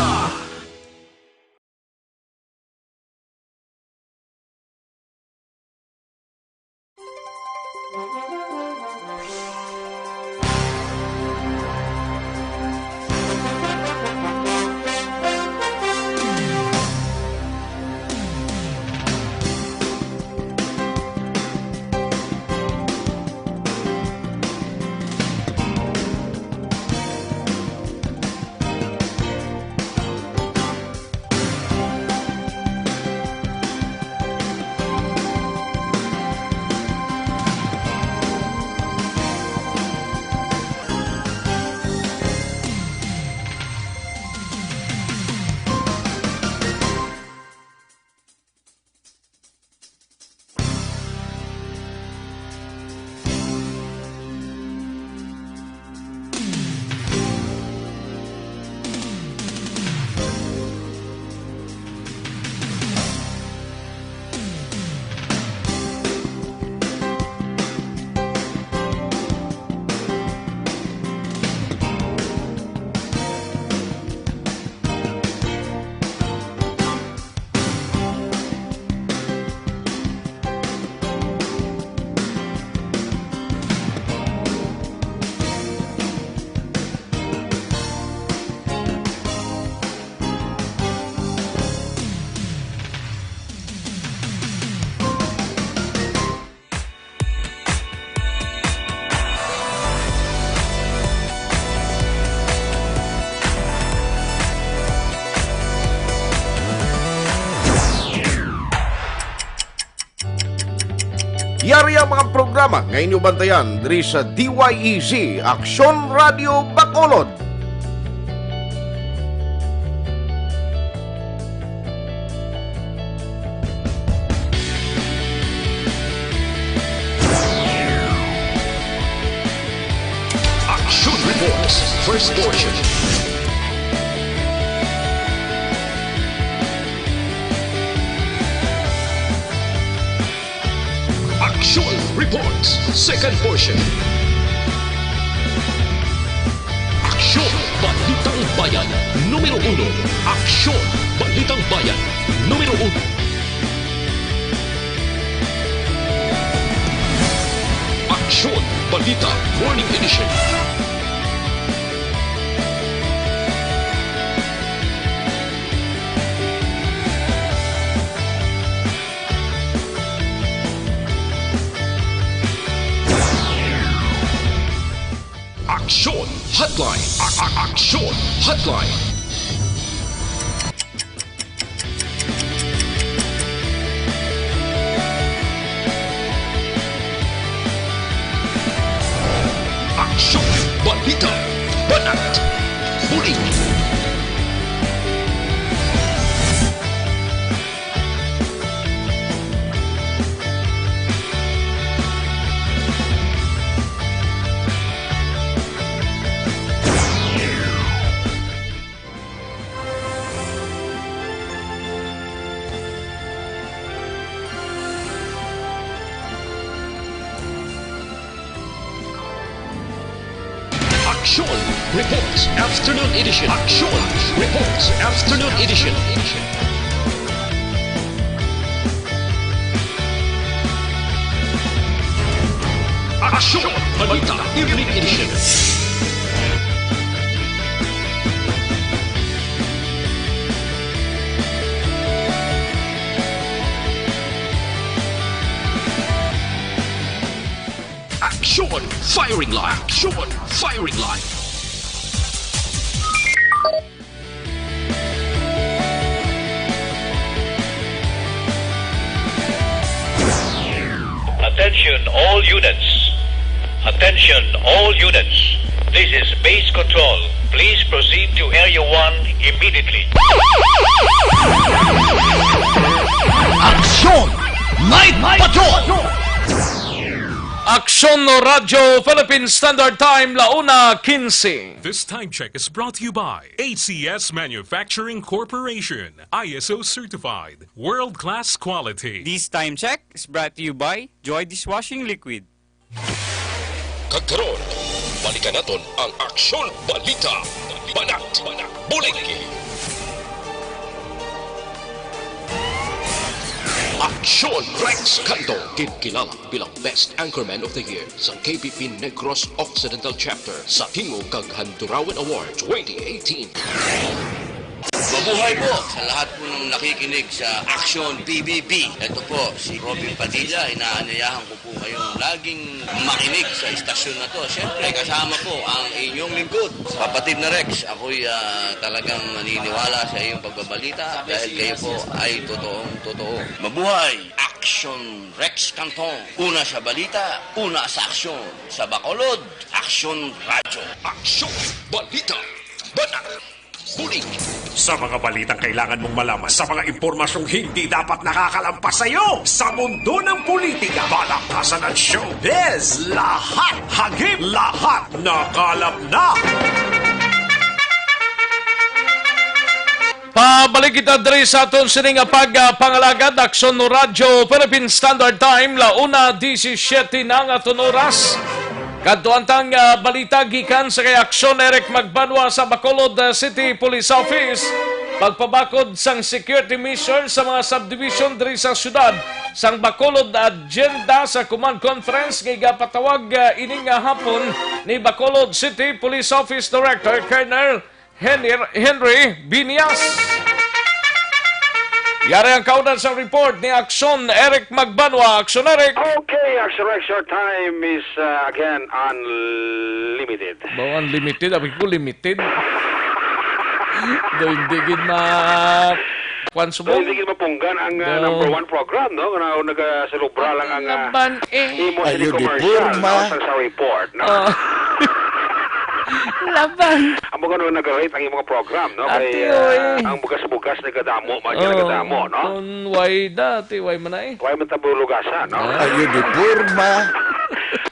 Yari ang mga programa nga inyo bantayan diri sa D Y E Z, Aksyon Radio Bacolod. Action Reports, first portion. Action Reports, second portion. Aksyon, Balitang Bayan, numero uno. Aksyon, Balitang Bayan, numero uno. Aksyon, Balita, Morning Edition. Aksyon Hotline. A- a- Aksyon Hotline. Aksyon, balita, banat, bulig. Aksyon Reports Afternoon Edition. Aksyon Reports Afternoon Edition. Aksyon Balita Evening Edition. Aksyon Firing Line. Aksyon Firing Line. Attention all units. Attention all units. This is base control. Please proceed to Area one immediately. Aksyon Night Patrol! Aksyon Radyo Philippine Standard Time, la una quince. This time check is brought to you by A C S Manufacturing Corporation, I S O certified, world-class quality. This time check is brought to you by Joy Dishwashing Liquid. Kag karon, balikan naton ang Aksyon Balita, Banat, Bulig. Aksyon Rex Canto, ginkilala bilang Best Anchorman of the Year sa K B P Negros Occidental Chapter sa Tingog kag Handurawan Award twenty eighteen. Mabuhay po sa lahat po ng nakikinig sa Aksyon P B B. Ito po si Robin Padilla, inaanyayahan ko po kayong laging makinig sa istasyon na to. Siyempre, kasama po ang inyong lingkod, Kapatid na Rex. Ako'y, ah, talagang naniniwala sa iyong pagbabalita dahil kayo po ay totoong totoo. Mabuhay! Aksyon Rex Cantong. Una sa balita, una sa aksyon. Sa Bacolod, Aksyon Radyo. Aksyon, balita, banat, bulig. Sa mga balitang kailangan mong malaman, sa mga impormasyong hindi dapat nakakalampas sa iyo, sa mundo ng politika, palakasan at showbiz, lahat hagip, lahat nakalap na. Pabalik kita diri sa aton sini nga pag, ah, pangalagad, Aksyon Radyo Philippine Standard Time, la una disisiete na nga aton oras. Kadto ang tang, ah, balita gikan sa kay Aksyon Eric Magbanwa sa Bacolod, ah, City Police Office. Pagpabakod sang security measures sa mga subdivision diri sa syudad sang Bacolod, agenda sa command conference nga igapatawag, ah, ini nga hapon ni Bacolod City Police Office Director Colonel Henry, Henry Binias. Yari ang kaunan sa report ni Aksyon Eric Magbanwa. Aksyon Eric. Okay, Aksyon Eric, your time is, uh, again unlimited. Ba, unlimited? Abi ko limited. Do, hindi gid ma- Kwan subong. Hindi gid mapunggan ang, ah, No. number one program, no? Nga nagaselebra lang ang, ah, Laban, eh. imo sini Ayo, di commercial, porma. no? Sa, sa report, no? Oh. Laban. Amo gani nag-rate ang imong program, no? Kay, Ate, ah, oy. ang bugas-bugas nagadamo, man Oh, nagadamo, no? kung why da, ate, why man na eh? Why man tabulugasan, no? Ah. Ayo, di porma.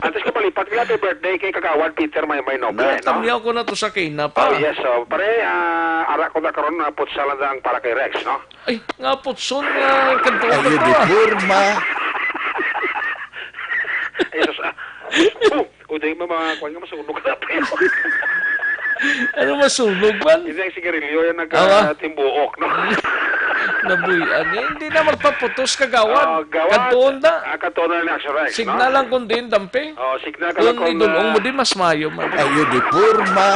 Antes ko palipat, happy birthday kay Kagawad Peter Maymay Noble, no? Natamyaw ko na to sa kina pa. Oh, yes, so, pare, ah, ara ko na karon, ah, putsalan na ang para kay Rex, no? Ay, nga putson nga kanto Ayo, di porma. Ay, sus, ah. Oh, o, di, ma-, ma-, kuwan nga, masunog na, pre. Ano masunog man? Hindi, ang sigarilyo yung nag-, Awa. ah, timbuok, no? Nabuyan. Eh, hindi na magpaputos, Kagawad. Ah, Gawad. Kantuon na. Ah, kantuon na ni Action Rex, Signal no? lang kung diin, dampi. Oh, signal ka Kung lang kung, idulong ah, mo din, mas mayo man. Ayo, di porma.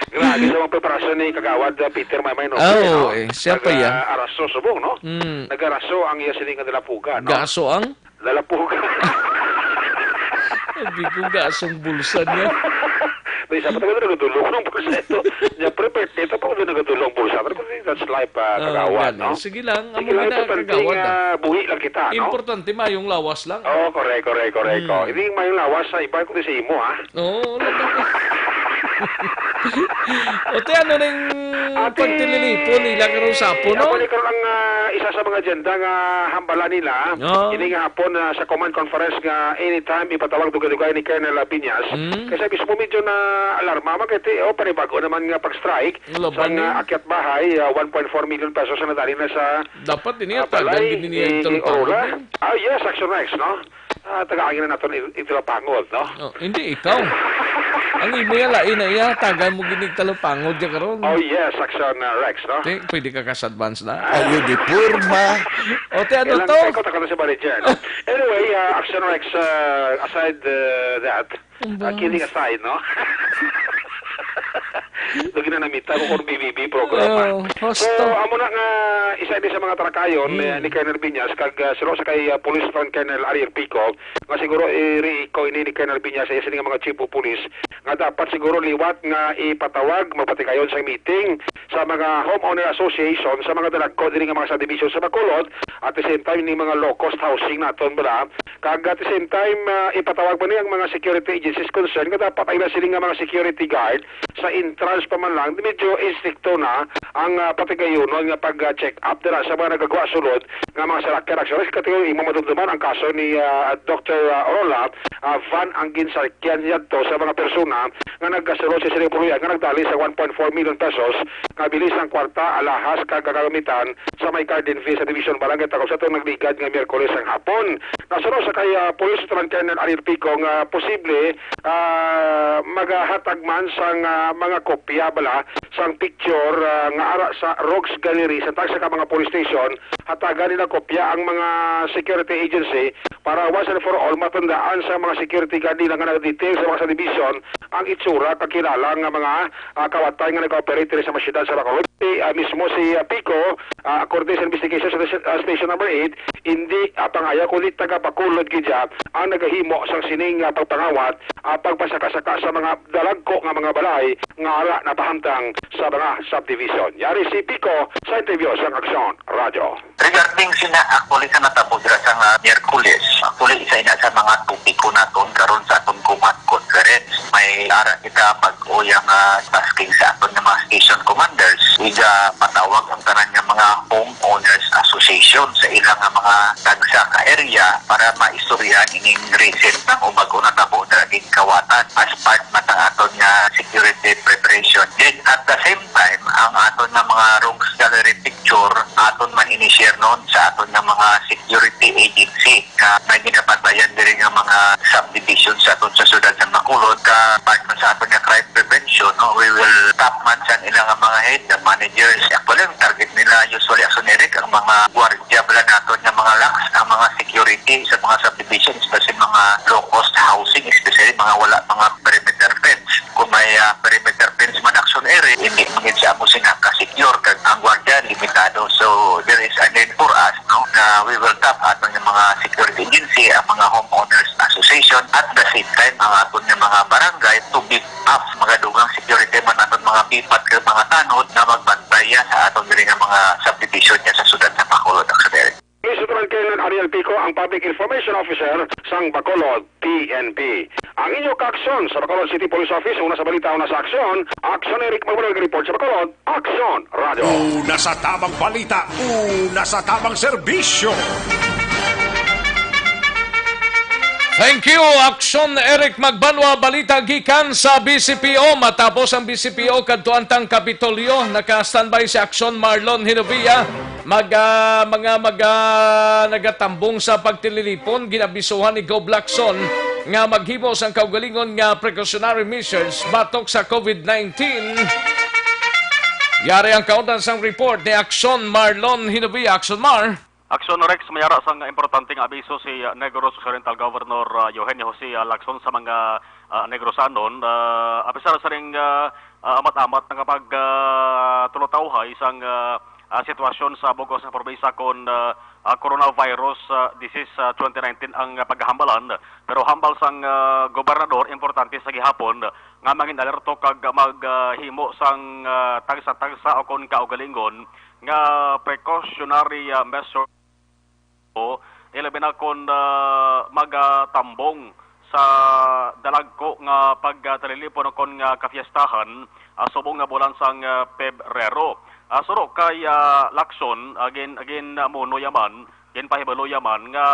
Grabe sa mga preparasyon ni Kagawad, uh, Peter Maymay, no? Ah, Pre, oo, no? eh. Siya pa Naga-, yan. araso subong, no? Mm. Nagaraso ang iya sining nga dalapuga, no? Gaso ang? Dalapuga. Sabi ko, gasong bulsa niya. May isa pa talaga nagadulong ng bulsa ito. Niya, pre, birthday ito pa kung nagadulong bulsa. Pero kasi that's life, ah, Oh, Kagawad, gani. no? Sige lang, Sige amo lang, gina, importante Kagawad, nga ah. buhi lang kita, no? Importante, mayong lawas lang. Oo, correct, correct, correct. Mm. Oh. Hindi yung mayong lawas sa iba, kundi sa imo, ha? Oo, wala ba? O, te, ano ning Ate, pagtililipon nila karon sa hapon, no? Amo ni karon ang, ah, isa sa mga agenda nga hambala nila. Oo. Ini nga hapon, ah, sa command conference nga anytime ipatawag dugay-dugay ni Colonel Labiñas. Mm. Kasi mismo medyo na alarma man kay, oh, panibago naman nga pag-strike Laban sa nga ni. akyat bahay, ah, one point four million pesos na nadali na sa Dapat ini ah, tagan balay gid niya ni itong Orola. tawag, eh. Ah, yes, Action Rex, no? Ah, tagaan na naton i-, italapangod, no? Oh, hindi ikaw. Ang imo yan, lain na iya, tagan mo ginig talapangod dyan karon. Oh, yes, Action, uh, Rex, no? Te, pwede ka kas advance na. Ayo di porma. O, te, ano Ilang to? Kay ko, takot na si Manager, no? Anyway, uh, Action Rex, uh, aside, uh, that, Ang uh, kidding bangs. aside, no? Lagi na namita ko kung B B B programa. Oh, So, hosto. amo na nga isa ni sa mga tarakayon, Mm. eh, ni Colonel Viñas, kag, uh, silo sa kay, uh, Police Lieutenant Colonel Ariel Pico, nga siguro iri ko ini ni Colonel Viñas sa iya sini nga mga chief of police, nga dapat siguro liwat nga ipatawag, magpatigayon sa meeting sa mga homeowner association, sa mga dalagko diri nga mga subdivision sa Bacolod, at the same time, ni mga low-cost housing naton, bala. Kag at the same time, ah, ipatawag man ni ang mga security agencies concerned nga dapat ang ila sini nga mga security guard sa entrance pa man lang, medyo istrikto na ang, ah, patigayunon nga pag-check up dira sa mga nagagwa sulod nga mga salakyan. Actually, sa kategory imo madumduman ang kaso ni, ah, Doctor, ah, Orola, ah, van ang ginsalakyan yadto sa mga persona nga nagasulod sa sini puloy nga nagdali sa one point four million pesos nga bilis ang kwarta, alahas, kag kagamitan sa may Garden View sa Division Barangay Tagum sa atong nagligad nga Miyerkules sang hapon. Nasuno sa kay, ah, Police Lieutenant Colonel Ariel Pico nga posible, ah, magahatag man sang, ah, mga kopya bala sang picture, ah, nga ara sa Rogues Gallery sa tagsa ka mga police station, hatagan nila kopya ang mga security agency para once and for all matandaan sa mga security guard nila nga nag-detail sa mga subdivision ang itsura kag kilala nga mga, ah, kawatan nga nag-operate diri sa mga syudad sa Bacolod. Si, ah, mismo si, ah, Pico, ah, according sa investigation sa, ah, Station Number Eight, hindi, ah, pangayo kundi taga Bacolod gid siya ang nagahimo sang sining, ah, pagpangawat, ah, pagpasaka-saka sa mga dalagko nga mga balay nga ara napahamtang sa mga subdivision. Yari si Pico sa interview sang Aksyon Radyo. Regarding sina, actually, sa natabo dira sa nga Miyerkules, actually, isa ina sa mga topiko naton karon sa aton command conference. May ara kita bag-o yang, ah, tasking sa aton nga mga station commanders. Iga patawag ang tanan nga mga homeowners association sa ilang nga mga tagsa ka area para maistoryahan ining recent lang o bag-o natabo dira gid kawatan as part man sang aton nga security preparation. Then, at the same time, ang aton nga mga Rogues Gallery picture, aton man ini-share noon sa aton nga mga security agency nga may ginabantayan diri nga mga subdivision sa aton sa siyudad sa Bacolod, ka part man sa aton nga crime prevention, no? We will tap man sa ilang nga mga head, the managers. Actually, ang target nila usually, Action Eric, ang mga gwardiya bala naton nga mga locks, ang mga security sa mga subdivision, especially mga low-cost housing, especially mga wala mga perimeter fence. Kung may, ah, perimeter fence man, Action Eric, hindi man gid siya mo sina ka-secure, kag ang gwardiya limitado. So, there is a need for us, no, na we will tap aton nga mga security agency, ang mga homeowners association, at the same time, ang aton nga mga barangay to beef up, mga dugang security man aton mga lipat ka mga tanod nga magbantay ya sa aton diri nga mga subdivision niya sa siyudad sa Bacolod, Action Eric. Mister Franklin Ariel Pico, ang Public Information Officer sang Bacolod P N P. Ang inyo kaaksyon sa Bacolod City Police Office, una sa balita, una sa aksyon, Action Eric Magbanwa, report sa Bacolod, Action Radio. Una sa tabang balita, una sa tabang serbisyo. Thank you, Action Eric Magbanwa. Balita gikan sa B C P O. Matapos ang B C P O kadto antang Kapitolyo, naka-standby si Action Marlon Hinovia. Mag, ah, mga mag, ah, nagatambong sa pagtililipon, ginabisuhan ni Gov Lacson nga maghimo sang kaugalingon nga precautionary measures batok sa COVID nineteen. Yari ang kaundan sang report ni Action Marlon Hinovia. Action Mar. Action Rex, may ara sang importante nga abiso si, ah, Negros Occidental Governor, ah, Eugenio Jose, ah, Lacson sa mga, ah, Negrosanon. Ah, apisar sa ring, ah, ah, amat-amat nakapag, ah, tulotawhay sang, ah, ah, sitwasyon sa bug-os nga probinsya kon, ah, ah, coronavirus, ah, disease, ah, twenty nineteen ang, ah, paghambalan. Pero hambal sang, ah, gobernador, importante sa gihapon nga mangin alerto kag mag, ah, himo sang, ah, tagsa-tagsa o kon kaugalingon nga precautionary, ah, measure, ilabi na kon, ah, magatambong sa dalagko nga pagtalilipon kon nga kafiestahan, ah, subong nga bulan sang, ah, Pebrero. Ah, suro kay, ah, Lacson, ah, gin-, gin-, ah, muno yaman, ginpahibalo yaman nga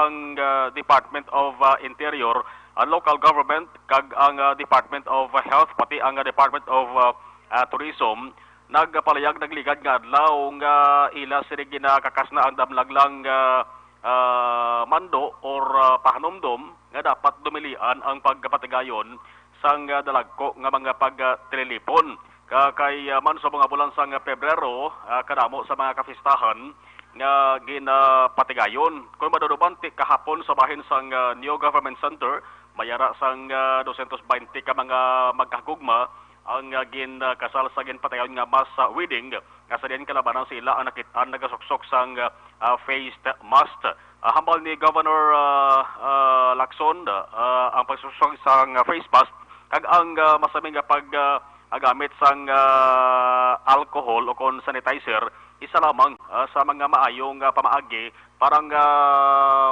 ang, ah, Department of, ah, Interior, ang local government, kag ang, ah, Department of Health, pati ang, ah, Department of, ah, ah, Tourism, nagpalayag nagligad nga adlaw nga ila sini ginakakasna ang damlaglang, ah, ah, mando or, ah, pahanumdom nga dapat dumilian ang pagpatigayon sang, ah, dalagko nga mga pagtililipon. Ka-, kay, ah, man sa mga bulan sang Pebrero, ah, kadamo sa mga kapistahan nga ginapatigayon. Kung madudumante kahapon sa bahin sang, ah, New Government Center, may ara sang, ah, dosyentos baynte ka mga magkahigugma ang, ah, gin, ah, kasal sa ginpatigayon nga mass, ah, wedding, nga sa diin kalabanan sa ila ang nakit-an nagasuksok sang, ah, ah, face mask. Ah, hambal ni Governor, ah, ah, Lacson, ah, ang pagsuksok sang, ah, face mask kag ang, ah, masami nga pag, ah, ah, gamit sang, ah, alcohol o kon sanitizer, isa lamang, ah, sa mga maayo nga pamaagi para nga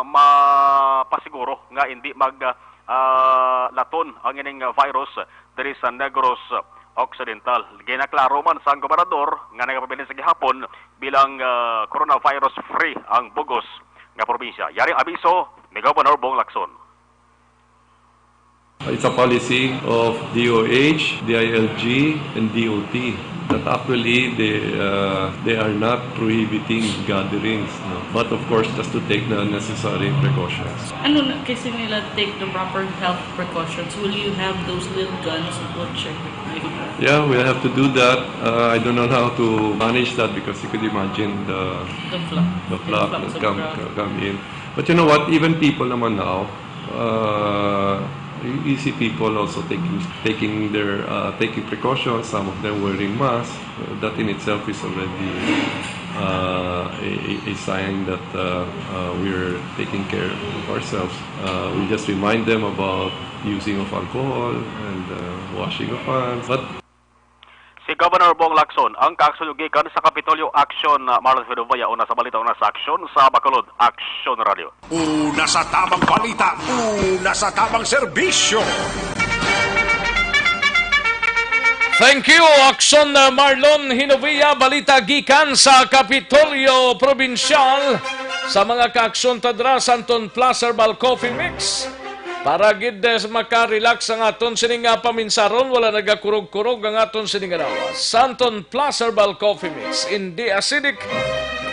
mapasiguro nga hindi mag, ah, laton ang ining virus diri sa Negros Occidental. Ginaklaro man sang gobernador nga nagapabilin sa gihapon bilang, ah, coronavirus free ang bug-os nga probinsya. Yari ang abiso ni Governor Bong Lacson. It's a policy of D O H, D I L G, and D O T that actually they, uh, they are not prohibiting gatherings, no? But of course, just to take the necessary precautions. Ano na, kasi nila take the proper health precautions, will you have those little guns to check? Yeah, we'll have to do that. Uh, I don't know how to manage that because you could imagine the The flux. The flux Influx that of come, crowd. come in. But you know what? Even people naman now, uh, you, you see people also taking, taking their, uh, taking precautions, some of them wearing masks. Uh, that in itself is already, uh, a, a, a sign that, uh, uh, we're taking care of ourselves. Uh, we just remind them about using of alcohol and, uh, washing of hands. But Si Governor Bong Lacson, ang kaaksyon gikan sa Kapitolyo Action, uh, Marlon Fedovaya, una sa balita, una sa aksyon sa Bacolod Action Radio. Una sa tabang balita, una sa tabang serbisyo. Thank you, Action, uh, Marlon Hinovia. Balita gikan sa Kapitolyo Probinsyal. Sa mga kaaksyon ta dira, Santon Plus Herbal Coffee Mix. Para gid, eh, maka-relax ang aton sini nga paminsaron, wala nagakurog-kurog ang aton sini nga lawas. Santon Plus Herbal Coffee Mix, hindi acidic.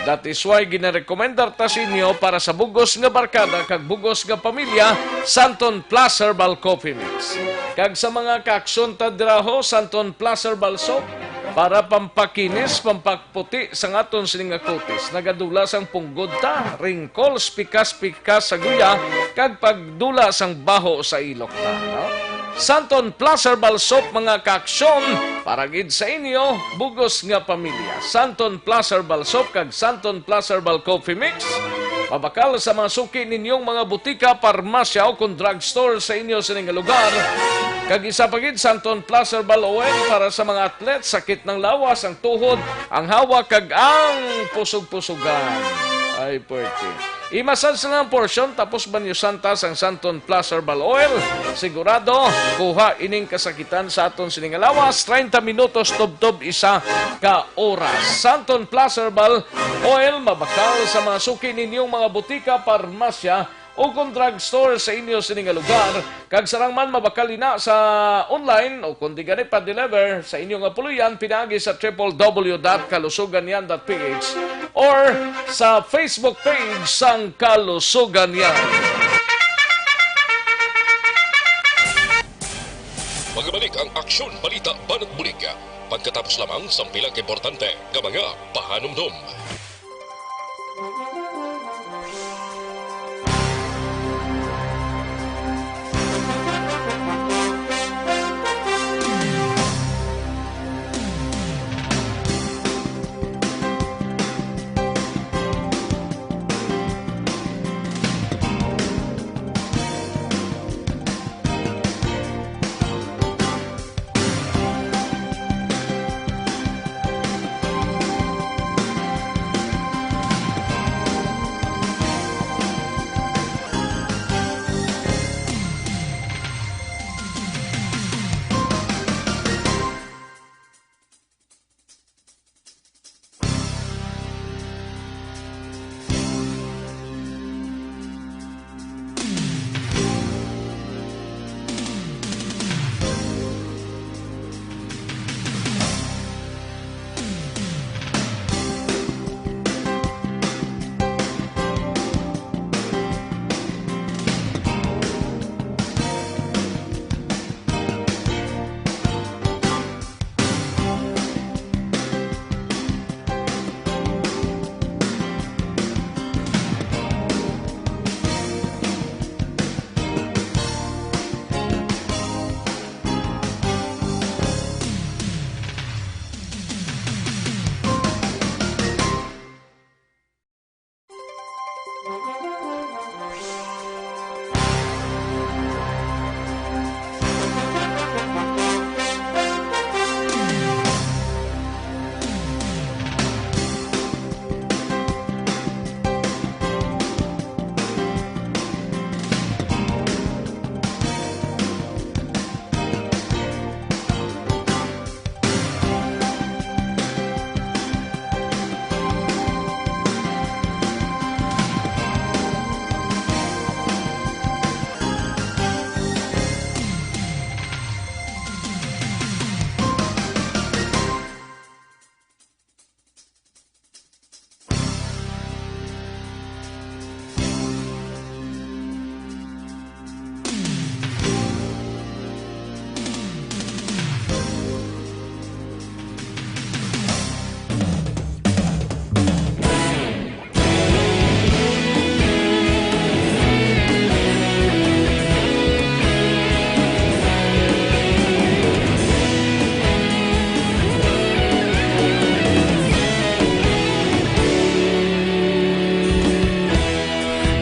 That is why ginarekomendar ta sa inyo para sa bugos nga barkada kag bugos nga pamilya, Santon Plus Herbal Coffee Mix. Kag sa mga kaaksyon ta dira ho, Santon Plus Herbal Soap, para pampakinis, pampak- puti sang aton sini nga kutis, nagadula sang punggod ta, wrinkles, pikas-pikas sa guya, kag pagdula sang baho sa ilok ta, no? Santon Plus Herbal Soap, mga kaaksyon, para gid sa inyo, bugos nga pamilya. Santon Plus Herbal Soap kag Santon Plus Herbal Coffee Mix, Mabakal sa mga suki ninyong mga butika, parmasya, o kon drugstore sa inyo sini nga lugar. Kag isa pa gid, Santon Plus Herbal Oil para sa mga atlet, sakit ng lawas, ang tuhod, ang hawak, kag ang pusog-pusugan. Ay, puwerte. I-massage lang ang portion, tapos banyo santas ang Santon Plus Herbal Oil. Sigurado, kuha ining kasakitan sa aton sini nga lawas, treinta minutos tubtob isa ka oras. Santon Plus Herbal Oil, mabakal sa mga suki ninyong mga butika, parmasya, o kon drugstore sa inyo sini nga lugar, kag sarang man mabakal ina sa online o kon di gani pa-deliver sa inyo nga puloy-an pinaagi sa triple W dot kalusuganyan dot P H or sa Facebook page sang Kalusuganyan. Magabalik ang Aksyon Balita Banat Bulig pagkatapos lamang sang pila ka importante nga mga pahanumdom.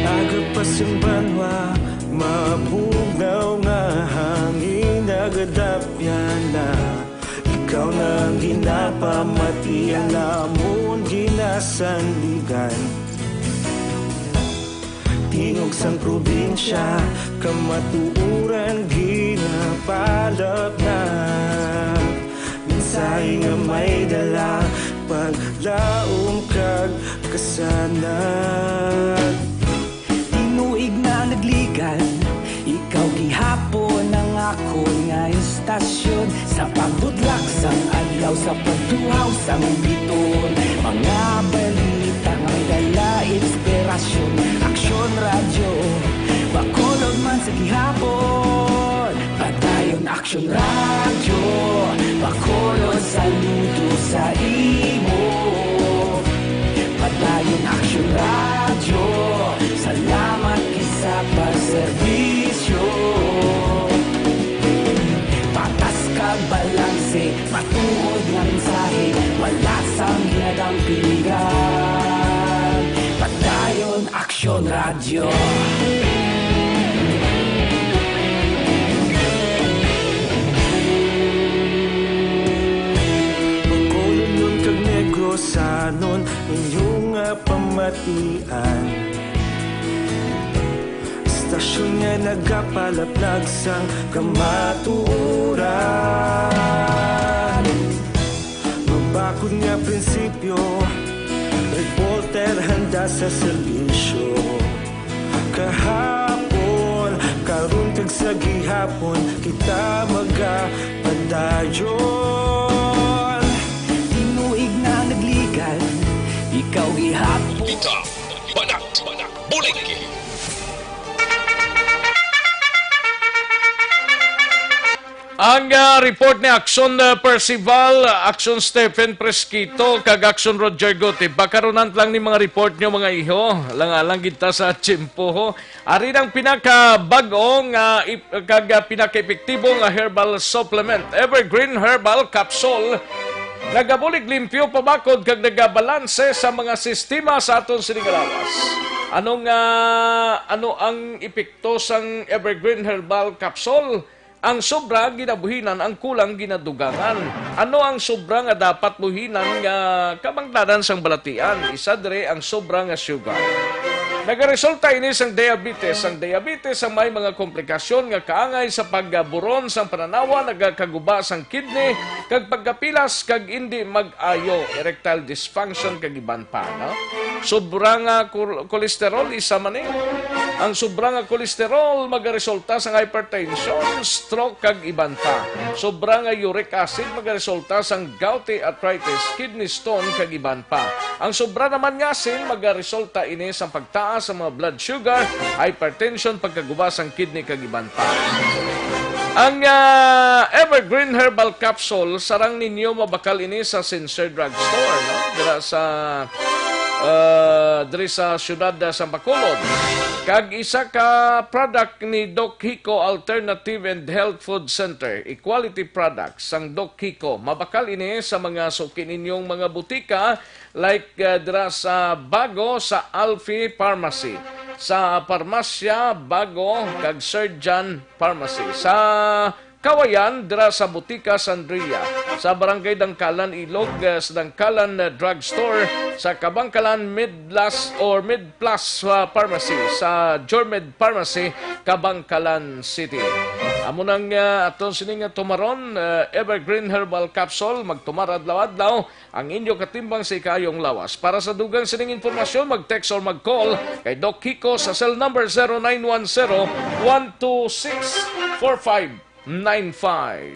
Aga pa sing banwa, mabugnaw nga hangin nagadapyan na. Ikaw na ang ginapamati, ang amon ginasandigan. Tingog sang probinsya, kamatuoran ginapalapnap. Mensahe nga may dala, paglaom kag kasanag. Tinuig na nagligan, ikaw gihapon ang akon nga istasyon. Sa pagbudlak sang adlaw, sa pagduhaw sang biton, mga balita nga may dala inspirasyon. Aksyon Radyo, Bacolod man sa gihapon. Padayon Aksyon Radyo, Bacolod, saludo sa imo. Padayon Aksyon Radyo, salamat gid sa pagserbisyo. Patas kag balanse, matuod nga mensahe, wala sang ginadampingan. Padayon Aksyon Yon Radyo. Bacolod kag Negrosanon, inyo nga pamatian. Istasyon nga nagapalaplag sang kamatuoran. Mabakod nga prinsipyo, reporter handa sa serbisyo. Kahapon, karon kag sa gihapon, kita magapadayon. Tinuig na nagligad, ikaw gihapon. Balita, balita, bulig. Ang, ah, report ni Action, ah, Percival, Action Stephen Fresquito, kag Action Roger Gutib. Pakarunan lang ni mga report nyo, mga iho. Lang-alang kita sa tiyempo, ho. Ari ang pinakabag-o nga ip-, kag, ah, pinakaepektibo nga herbal supplement, Evergreen Herbal Capsule. Nagabulig limpyo, pabakod, kag nagabalanse sa mga sistema sa aton sining lawas. Anong, ah, ano ang epekto sang Evergreen Herbal Capsule? Ang sobra ginabuhinan, ang kulang ginadugangan. Ano ang sobra nga dapat buhinan nga kabangdanan sang balatian? Isa diri ang sobra nga sugar. Nagaresulta ini sang diabetes. Ang diabetes ang may mga komplikasyon nga kaangay sa pagburon sang pananawa, nagakaguba sang kidney, kag pagkapilas, kag indi mag-ayo, erectile dysfunction, kag iban pa, no? Sobra nga kol-, kolesterol, isa man ni. Ang sobra nga kolesterol magaresulta sang hypertension, stroke, kag iban pa. Sobra nga uric acid magaresulta sang gouty arthritis, kidney stone, kag iban pa. Ang sobra naman nga asin magaresulta ini sang pagtaas sa mga blood sugar, hypertension, pagkaguba sang kidney, kag iban pa. Ang, ah, Evergreen Herbal Capsule, sarang ninyo mabakal ini sa Sincere Drug Store, no? Dira sa, ah, diri sa siyudad, ah, sa Bacolod. Kag isa ka product ni Doc Hico Alternative and Health Food Center, a quality product sang Doc Hico. Mabakal ini sa mga suki ninyong mga butika, like, ah, dira sa Bago, sa Alfie Pharmacy, sa Parmasya Bago, kag Surgeon Pharmacy. Sa Kawayan, dira sa Butika Sandria, sa Barangay Dangkalan, Ilog, eh, sa Dangkalan, eh, Drug Store, sa Kabangkalan Midlas or Midplus, ah, Pharmacy, sa Jormed Pharmacy, Kabangkalan City. Amo nang, ah, aton sini nga tumaron, eh, Evergreen Herbal Capsule, magtumar adlaw-adlaw ang inyo katimbang sa ikaayong lawas. Para sa dugang sining impormasyon, mag-text or mag-call kay Doc Kiko sa cell number zero nine one zero, one two six, four five nine five.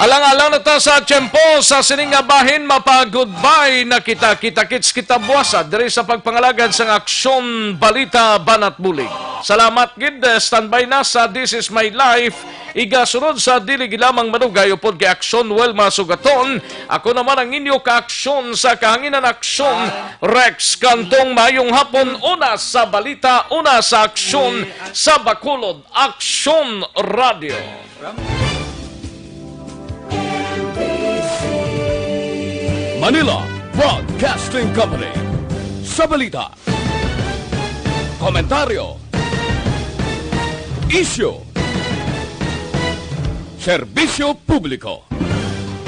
Alang-alang na ta sa tiyempo sa sining nga bahin, mapa-goodbye na kita. Kita-kits kita buwasa diri sa pagpangalagad sang Aksyon, Balita, Banat Bulig. Salamat gid. Standby na sa This Is My Life. Igasunod sa Dili Gid Lamang Madugay upod kay Aksyon Wilma Sugaton. Ako naman ang inyo ka-aksyon sa kahanginan, Aksyon Rex Cantong. Mayong hapon, una sa balita, una sa aksyon, sa Bacolod, Aksyon Radio. Manila Broadcasting Company. Sa balita, komentaryo, isyu, serbisyo publiko.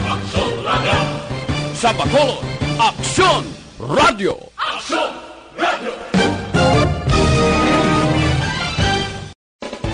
Aksyon Radio. Sa Bacolod, Aksyon Radio. Aksyon